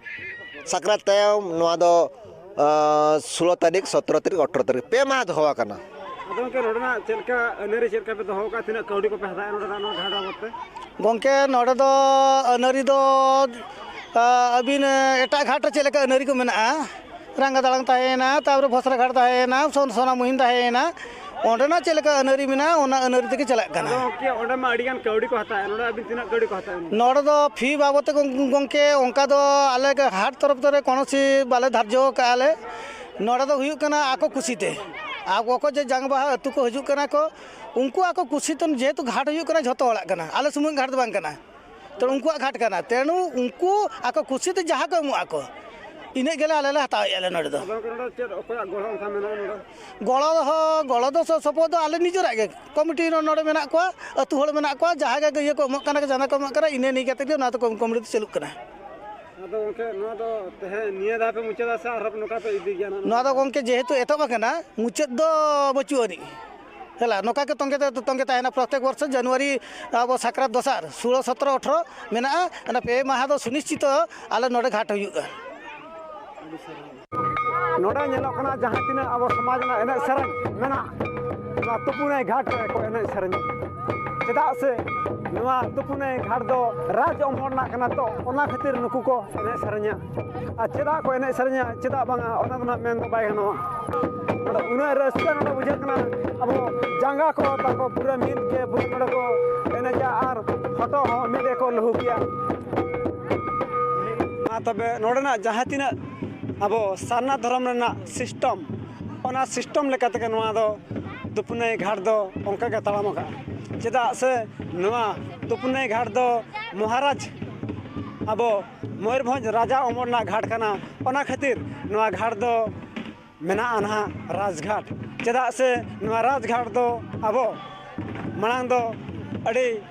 ᱥᱟᱠᱨᱟᱛ ᱛᱟᱭᱚᱢ ᱱᱚᱣᱟ ᱫᱚ, ᱟᱸ, ᱥᱳᱞᱳ ᱛᱟᱹᱨᱤᱠᱷ, ᱥᱚᱛᱨᱚ ᱛᱟᱹᱨᱤᱠᱷ, ᱟᱴᱷᱨᱚ ᱛᱟᱹᱨᱤᱠᱷ, ᱯᱮ ᱢᱟᱦᱟ ᱫᱚᱦᱚ ᱟᱠᱟᱱᱟ᱾ ᱟᱫᱚ ᱜᱚᱢᱠᱮ, ᱱᱚᱰᱮᱱᱟᱜ ᱪᱮᱫ ᱞᱮᱠᱟ ᱟᱹᱱ ᱟᱹᱨᱤ, ᱪᱮᱫ ᱞᱮᱠᱟ ᱯᱮ ᱫᱚᱦᱚ ᱟᱠᱟᱫᱼᱟ? ᱛᱤᱱᱟᱹᱜ ᱠᱟᱹᱣᱰᱤ ᱠᱚᱯᱮ ᱦᱟᱛᱟᱣᱮᱫᱼᱟ ᱱᱚᱰᱮᱱᱟᱜ ᱱᱚᱣᱟ ᱜᱷᱟᱴ ᱵᱟᱵᱚᱫ ᱛᱮ? ᱜᱚᱢᱠᱮ, ᱱᱚᱰᱮ ᱫᱚ ᱟᱹᱱ ᱟᱹᱨᱤ ᱫᱚ, ᱟᱹᱵᱤᱱ ᱮᱴᱟᱜ ᱜᱷᱟᱴ ᱨᱮ ᱪᱮᱫ ᱞᱮᱠᱟ ᱟᱹᱱ ᱟᱹᱨᱤ ᱠᱚ ᱢᱮᱱᱟᱜᱼᱟ, ᱨᱟᱸᱜᱟ ᱫᱟᱲᱟᱝ ᱛᱟᱦᱮᱸᱭᱮᱱᱟ, ᱛᱟᱨᱯᱚᱨᱮ ᱵᱷᱚᱥᱨᱟ ᱜᱷᱟᱴ ᱛᱟᱦᱮᱸᱭᱮᱱᱟ, ᱥᱚᱱ-, ᱥᱚᱱᱟᱢᱩᱦᱤᱱ ᱛᱟᱦᱮᱸᱭᱮᱱᱟ, ᱚᱸᱰᱮᱱᱟᱜ ᱪᱮᱫ ᱞᱮᱠᱟ ᱟᱹᱱ ᱟᱹᱨᱤ ᱢᱮᱱᱟᱜᱼᱟ, ᱚᱱᱟ ᱟᱹᱱ ᱟᱹᱨᱤ ᱛᱮᱜᱮ ᱪᱟᱞᱟᱜ ᱠᱟᱱᱟ᱾ ᱟᱫᱚ ᱜᱚᱢᱠᱮ, ᱚᱸᱰᱮ ᱢᱟ ᱟᱹᱰᱤ ᱜᱟᱱ ᱠᱟᱹᱣᱰᱤ ᱠᱚ ᱦᱟᱛᱟᱣᱮᱫᱼᱟ, ᱱᱚᱰᱮ ᱟᱹᱵᱤᱱ ᱛᱤᱱᱟᱹᱜ ᱠᱟᱹᱣᱰᱤ ᱠᱚ ᱦᱟᱛᱟᱣᱮᱫᱼᱟ? ᱱᱚᱰᱮ ᱫᱚ ᱯᱷᱤ ᱵᱟᱵᱚᱫ ᱛᱮ ᱜᱚᱢ-, ᱜᱚᱢᱠᱮ, ᱚᱱᱠᱟ ᱫᱚ ᱟᱞᱮ ᱜᱮ ᱦᱟᱴ ᱛᱚᱨᱚᱯ ᱛᱮ ᱠᱳᱱᱳ ᱥᱤ ᱵᱟᱞᱮ ᱫᱷᱟᱨᱡᱚ ᱟᱠᱟᱫᱼᱟ ᱞᱮ᱾ ᱱᱚᱰᱮ ᱫᱚ ᱦᱩᱭᱩᱜ ᱠᱟᱱᱟ ᱟᱠᱚ ᱠᱩᱥᱤ ᱛᱮ᱾ ᱟᱠᱚ ᱠᱚ ᱡᱮ ᱡᱟᱝ ᱵᱟᱦᱟ ᱟᱹᱛᱩ ᱠᱚ ᱦᱤᱡᱩᱜ ᱠᱟᱱᱟ ᱠᱚ, ᱩᱱᱠᱩ ᱟᱠᱚ ᱠᱩᱥᱤ ᱛᱮ, ᱡᱮᱦᱮᱛᱩ ᱜᱷᱟᱴ ᱦᱩᱭᱩᱜ ᱠᱟᱱᱟ ᱡᱷᱚᱛᱚ ᱦᱚᱲᱟᱜ ᱠᱟᱱᱟ, ᱟᱞᱮ ᱥᱩᱢᱩᱝ ᱜᱷᱟᱴ ᱫᱚ ᱵᱟᱝ ᱠᱟᱱᱟ᱾ ᱛᱚ, ᱩᱱᱠᱩᱣᱟᱜ ᱜᱷᱟᱴ ᱠᱟᱱᱟ, ᱛᱮᱱᱩ ᱩᱱᱠᱩ ᱟᱠᱚ ᱠᱩᱥᱤ ᱛᱮ ᱡᱟᱦᱟᱸ ᱠᱚ ᱮᱢᱚᱜ ᱟᱠᱚ, ᱤᱱᱟᱹᱜ ᱜᱮᱞᱮ ᱟᱞᱮ ᱞᱮ ᱦᱟᱛᱟᱣᱮᱫᱼᱟ ᱞᱮ ᱱᱚᱰᱮ ᱫᱚ᱾ ᱟᱫᱚ ᱜᱚᱢᱠᱮ, ᱱᱚᱰᱮ ᱪᱮᱫ, ᱚᱠᱚᱭᱟᱜ ᱜᱚᱲᱚ ᱚᱱᱠᱟ ᱢᱮᱱᱟᱜᱼᱟ ᱱᱚᱰᱮ? ᱜᱚᱲᱚ ᱦᱚᱸ, ᱜᱚᱲᱚ ᱫᱚ ᱥᱚ-, ᱥᱚᱯᱚᱦᱚᱫ ᱫᱚ ᱟᱞᱮ ᱱᱤᱡᱮᱨᱟᱜ ᱜᱮ, ᱠᱚᱢᱤᱴᱤ ᱱᱚ-, ᱱᱚᱰᱮ ᱢᱮᱱᱟᱜ ᱠᱚᱣᱟ, ᱟᱹᱛᱩ ᱦᱚᱲ ᱢᱮᱱᱟᱜ ᱠᱚᱣᱟ, ᱡᱟᱦᱟᱸ ᱜᱮ ᱤᱭᱟᱹ ᱠᱚ ᱮᱢᱚᱜ ᱠᱟᱱᱟ, ᱪᱟᱸᱫᱟ ᱠᱚ ᱮᱢᱚᱜ ᱠᱟᱱᱟ, ᱤᱱᱟᱹ ᱱᱤᱭᱟᱹ ᱠᱟᱛᱮ ᱜᱮ ᱱᱚᱣᱟ ᱫᱚ ᱠᱚᱢ-, ᱠᱚᱢᱤᱴᱤ ᱫᱚ ᱪᱟᱹᱞᱩᱜ ᱠᱟᱱᱟ᱾ ᱟᱫᱚ ᱜᱚᱢᱠᱮ, ᱱᱚᱣᱟ ᱫᱚ ᱛᱮᱦᱮᱧ ᱱᱤᱭᱟᱹ ᱫᱷᱟᱣ ᱯᱮ ᱢᱩᱪᱟᱹᱫᱟ ᱥᱮ ᱟᱨᱦᱚᱸ ᱱᱚᱝᱠᱟ ᱯᱮ ᱤᱫᱤ ᱜᱮᱭᱟ? ᱱᱚᱣᱟ ᱫᱚ ᱜᱚᱢᱠᱮ, ᱡᱮᱦᱮᱛᱩ ᱮᱛᱚᱦᱚᱵ ᱟᱠᱟᱱᱟ, ᱢᱩᱪᱟᱹᱫ ᱫᱚ ᱵᱟᱹᱪᱩᱜ ᱟᱹᱱᱤᱡ᱾ ᱦᱮᱞᱟ, ᱱᱚᱝᱠᱟ ᱜᱮ ᱛᱚᱸᱜᱮ ᱛᱮ, ᱛᱚᱸᱜᱮ ᱛᱟᱦᱮᱱᱟ᱾ ᱯᱨᱚᱛᱮᱠ ᱵᱚᱨᱥᱚ ᱡᱟᱱᱩᱣᱟᱨᱤ ᱟᱵᱚ ᱥᱟᱠᱨᱟᱛ ᱫᱚᱥᱟᱨ, ᱥᱳᱞᱳ, ᱥᱚᱛᱨᱚ, ᱟᱴᱷᱨᱚ ᱢᱮᱱᱟᱜᱼᱟ᱾ ᱚᱱᱟ ᱯᱮ ᱢᱟᱦᱟ ᱫᱚ ᱥᱩᱱᱤᱥᱪᱤᱛᱚ ᱟᱞᱮ ᱱᱚᱰᱮ ᱜᱷᱟᱴ ᱦᱩᱭᱩᱜᱼᱟ᱾ ᱱᱚᱰᱮ ᱧᱮᱞᱚᱜ ᱠᱟᱱᱟ, ᱡᱟᱦᱟᱸ ᱛᱤᱱᱟᱹᱜ ᱟᱵᱚ ᱥᱚᱢᱟᱡᱽ ᱨᱮᱱᱟᱜ ᱮᱱᱮᱡ ᱥᱮᱨᱮᱧ ᱢᱮᱱᱟᱜᱼᱟ, ᱱᱚᱣᱟ ᱛᱩᱯᱩᱱᱟᱹᱭ ᱜᱷᱟᱴ ᱨᱮᱠᱚ ᱮᱱᱮᱡ ᱥᱮᱨᱮᱧᱟ᱾ ᱪᱮᱫᱟᱜ ᱥᱮ ᱱᱚᱣᱟ ᱛᱩᱯᱩᱱᱟᱹᱭ ᱜᱷᱟᱴ ᱫᱚ ᱨᱟᱡᱽ ᱚᱢᱚᱞ ᱨᱮᱱᱟᱜ ᱠᱟᱱᱟ, ᱛᱚ ᱚᱱᱟ ᱠᱷᱟᱹᱛᱤᱨ ᱱᱩᱠᱩ ᱠᱚ ᱮᱱᱮᱡ ᱥᱮᱨᱮᱧᱟ᱾ ᱟᱨ ᱪᱮᱫᱟᱜ ᱠᱚ ᱮᱱᱮᱡ ᱥᱮᱨᱮᱧᱟ, ᱪᱮᱫᱟᱜ ᱵᱟᱝᱟ, ᱚᱱᱟ ᱫᱚ ᱱᱟᱜ ᱢᱮᱱ ᱫᱚ ᱵᱟᱭ ᱜᱟᱱᱚᱜᱼᱟ᱾ ᱟᱫᱚ ᱩᱱᱟᱹᱜ ᱨᱟᱹᱥᱠᱟᱹ ᱱᱚᱰᱮ ᱵᱩᱡᱷᱟᱹᱜ ᱠᱟᱱᱟ, ᱟᱵᱚ ᱡᱟᱸᱜᱟ ᱠᱚ ᱛᱟᱠᱚ ᱯᱩᱨᱟᱹ ᱢᱤᱫ ᱜᱮ, ᱯᱩᱨᱟᱹ ᱱᱚᱰᱮ ᱠᱚ ᱮᱱᱮᱡᱟ ᱟᱨ ᱦᱚᱴᱚᱜ ᱦᱚᱸ ᱢᱤᱫ ᱜᱮᱠᱚ ᱞᱩᱦᱩᱠᱮᱜᱼᱟ᱾ ᱢᱟ ᱛᱚᱵᱮ, ᱱᱚᱰᱮᱱᱟᱜ ᱡᱟᱦᱟᱸ ᱛᱤᱱᱟᱹᱜ ᱟᱵᱚ ᱥᱟᱨᱱᱟ ᱫᱷᱚᱨᱚᱢ ᱨᱮᱱᱟᱜ system, ᱚᱱᱟ system ᱞᱮᱠᱟ ᱛᱮᱜᱮ ᱱᱚᱣᱟ ᱫᱚ ᱛᱩᱯᱩᱱᱟᱹᱭ ᱜᱷᱟᱴ ᱫᱚ ᱚᱱᱠᱟ ᱜᱮ ᱛᱟᱲᱟᱢ ᱟᱠᱟᱫᱼᱟ᱾ ᱪᱮᱫᱟᱜ ᱥᱮ ᱱᱚᱣᱟ ᱛᱩᱯᱩᱱᱟᱹᱭ ᱜᱷᱟᱴ ᱫᱚ ᱢᱚᱦᱟᱨᱟᱡᱽ, ᱟᱵᱚ ᱢᱚᱭᱩᱨᱵᱷᱚᱸᱡᱽ ᱨᱟᱡᱟ ᱚᱢᱚᱞ ᱨᱮᱱᱟᱜ ᱜᱷᱟᱴ ᱠᱟᱱᱟ᱾ ᱚᱱᱟ ᱠᱷᱟᱹᱛᱤᱨ ᱱᱚᱣᱟ ᱜᱷᱟᱴ ᱫᱚ ᱢᱮᱱᱟᱜᱼᱟ ᱱᱟᱦᱟᱜ ᱨᱟᱡᱽᱜᱷᱟᱴ᱾ ᱪᱮᱫᱟᱜ ᱥᱮ ᱱᱚᱣᱟ ᱨᱟᱡᱽᱜᱷᱟᱴ ᱫᱚ ᱟᱵᱚ ᱢᱟᱲᱟᱝ ᱫᱚ ᱟᱹᱰᱤ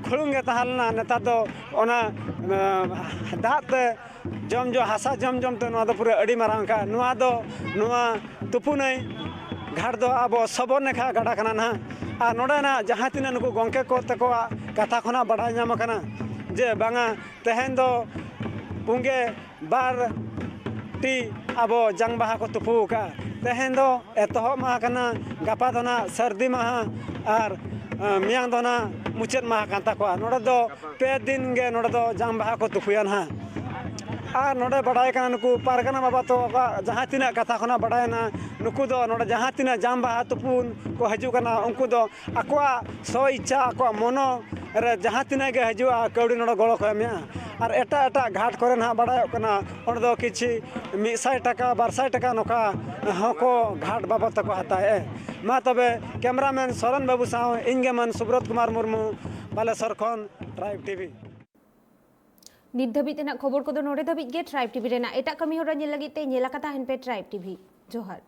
ᱠᱷᱩᱲᱩᱝ ᱜᱮ ᱛᱟᱦᱮᱸ ᱞᱮᱱᱟ, ᱱᱮᱛᱟᱨ ᱫᱚ ᱚᱱᱟ, ᱮᱸ, ᱫᱟᱜ ᱛᱮ ᱡᱚᱢ ᱡᱚᱢ, ᱦᱟᱥᱟ ᱡᱚᱢ ᱡᱚᱢ ᱛᱮ ᱱᱚᱣᱟ ᱫᱚ ᱯᱩᱨᱟᱹ ᱟᱹᱰᱤ ᱢᱟᱨᱟᱝ ᱠᱟᱜᱼᱟ᱾ ᱱᱚᱣᱟ ᱫᱚ, ᱱᱚᱣᱟ ᱛᱩᱯᱩᱱᱟᱹᱭ ᱜᱷᱟᱴ ᱫᱚ ᱟᱵᱚ ᱥᱚᱵᱚᱨ ᱱᱟᱠᱷᱟ ᱜᱟᱰᱟ ᱠᱟᱱᱟ ᱱᱟᱦᱟᱜ᱾ ᱟᱨ ᱱᱚᱰᱮᱱᱟᱜ ᱡᱟᱦᱟᱸ ᱛᱤᱱᱟᱹᱜ ᱱᱩᱠᱩ ᱜᱚᱢᱠᱮ ᱠᱚ ᱛᱟᱠᱚᱣᱟᱜ ᱠᱟᱛᱷᱟ ᱠᱷᱚᱱᱟᱜ ᱵᱟᱰᱟᱭ ᱧᱟᱢ ᱟᱠᱟᱱᱟ ᱡᱮ ᱵᱟᱝᱟ, ᱛᱮᱦᱮᱧ ᱫᱚ ᱯᱩᱸᱜᱮ ᱵᱟᱨ ᱴᱤ ᱟᱵᱚ ᱡᱟᱝ ᱵᱟᱦᱟ ᱠᱚ ᱛᱩᱯᱩ ᱟᱠᱟᱫᱼᱟ᱾ ᱛᱮᱦᱮᱧ ᱫᱚ ᱮᱛᱚᱦᱚᱵ ᱢᱟᱦᱟ ᱠᱟᱱᱟ, ᱜᱟᱯᱟ ᱫᱚ ᱱᱟᱦᱟᱜ ᱥᱟᱹᱨᱫᱤ ᱢᱟᱦᱟ ᱟᱨ, ᱟᱸ, ᱢᱮᱭᱟᱝ ᱫᱚ ᱱᱟᱦᱟᱜ ᱢᱩᱪᱟᱹᱫ ᱢᱟᱦᱟ ᱠᱟᱱ ᱛᱟᱠᱚᱣᱟ᱾ ᱱᱚᱰᱮ ᱫᱚ ᱯᱮ ᱫᱤᱱ ᱜᱮ ᱱᱚᱰᱮ ᱫᱚ ᱡᱟᱝ ᱵᱟᱦᱟ ᱠᱚ ᱛᱩᱯᱩᱭᱟ ᱱᱟᱦᱟᱜ᱾ ᱟᱨ ᱱᱚᱰᱮ ᱵᱟᱰᱟᱭ ᱠᱟᱱᱟ, ᱱᱩᱠᱩ ᱯᱟᱨᱜᱟᱱᱟ ᱵᱟᱵᱟ ᱛᱚ ᱟᱠᱚᱣᱟᱜ ᱡᱟᱦᱟᱸ ᱛᱤᱱᱟᱹᱜ ᱠᱟᱛᱷᱟ ᱠᱷᱚᱱᱟᱜ ᱵᱟᱰᱟᱭᱮᱱᱟ, ᱱᱩᱠᱩ ᱫᱚ ᱱᱚᱰᱮ ᱡᱟᱦᱟᱸ ᱛᱤᱱᱟᱹᱜ ᱡᱟᱝ ᱵᱟᱦᱟ ᱛᱩᱯᱩᱱ ᱠᱚ ᱦᱤᱡᱩᱜ ᱠᱟᱱᱟ, ᱩᱱᱠᱩ ᱫᱚ ᱟᱠᱚᱣᱟᱜ ᱥᱚ ᱤᱪᱪᱷᱟ, ᱟᱠᱚᱣᱟᱜ ᱢᱚᱱᱚ ᱨᱮ ᱡᱟᱦᱟᱸ ᱛᱤᱱᱟᱹᱜ ᱜᱮ ᱦᱤᱡᱩᱜᱼᱟ, ᱠᱟᱹᱣᱰᱤ ᱱᱚᱰᱮ ᱜᱚᱲᱚ ᱠᱚ ᱮᱢᱮᱜᱼᱟ᱾ ᱟᱨ ᱮᱴᱟᱜ ᱮᱴᱟᱜ ᱜᱷᱟᱴ ᱠᱚᱨᱮ ᱱᱟᱦᱟᱜ ᱵᱟᱰᱟᱭᱚᱜ ᱠᱟᱱᱟ, ᱚᱸᱰᱮ ᱫᱚ ᱠᱤᱪᱷᱤ ᱢᱤᱫ ᱥᱟᱭ ᱴᱟᱠᱟ, ᱵᱟᱨ ᱥᱟᱭ ᱴᱟᱠᱟ ᱱᱚᱝᱠᱟ ᱦᱚᱸᱠᱚ ᱜᱷᱟᱴ ᱵᱟᱵᱚᱫ ᱛᱮᱠᱚ ᱦᱟᱛᱟᱣᱮᱫᱼᱟ᱾ ᱢᱟ ᱛᱚᱵᱮ, ᱠᱮᱢᱨᱟᱢᱮᱱ ᱥᱚᱨᱮᱱ ᱵᱟᱹᱵᱩ ᱥᱟᱶ ᱤᱧ ᱜᱮ ᱢᱟᱹᱱ ᱥᱩᱵᱨᱚᱛ ᱠᱩᱢᱟᱨ ᱢᱩᱨᱢᱩ, ᱵᱟᱞᱮᱥᱚᱨ ᱠᱷᱚᱱ, ᱴᱨᱟᱭᱤᱵᱽ ᱴᱤᱵᱷᱤ᱾ ᱱᱤᱛ ᱫᱷᱟᱹᱵᱤᱡ ᱛᱮᱱᱟᱜ ᱠᱷᱚᱵᱚᱨ ᱠᱚᱫᱚ ᱱᱚᱰᱮ ᱫᱷᱟᱹᱵᱤᱡ ᱜᱮ᱾ ᱴᱨᱟᱭᱤᱵᱽ ᱴᱤᱵᱷᱤ ᱨᱮᱱᱟᱜ ᱮᱴᱟᱜ ᱠᱟᱹᱢᱤ ᱦᱚᱨᱟ ᱧᱮᱞ ᱞᱟᱹᱜᱤᱫ ᱛᱮ ᱧᱮᱞ ᱟᱠᱟ ᱛᱟᱦᱮᱱ ᱯᱮ ᱴᱨᱟᱭᱤᱵᱽ ᱴᱤᱵᱷᱤ᱾ ᱡᱚᱦᱟᱨ᱾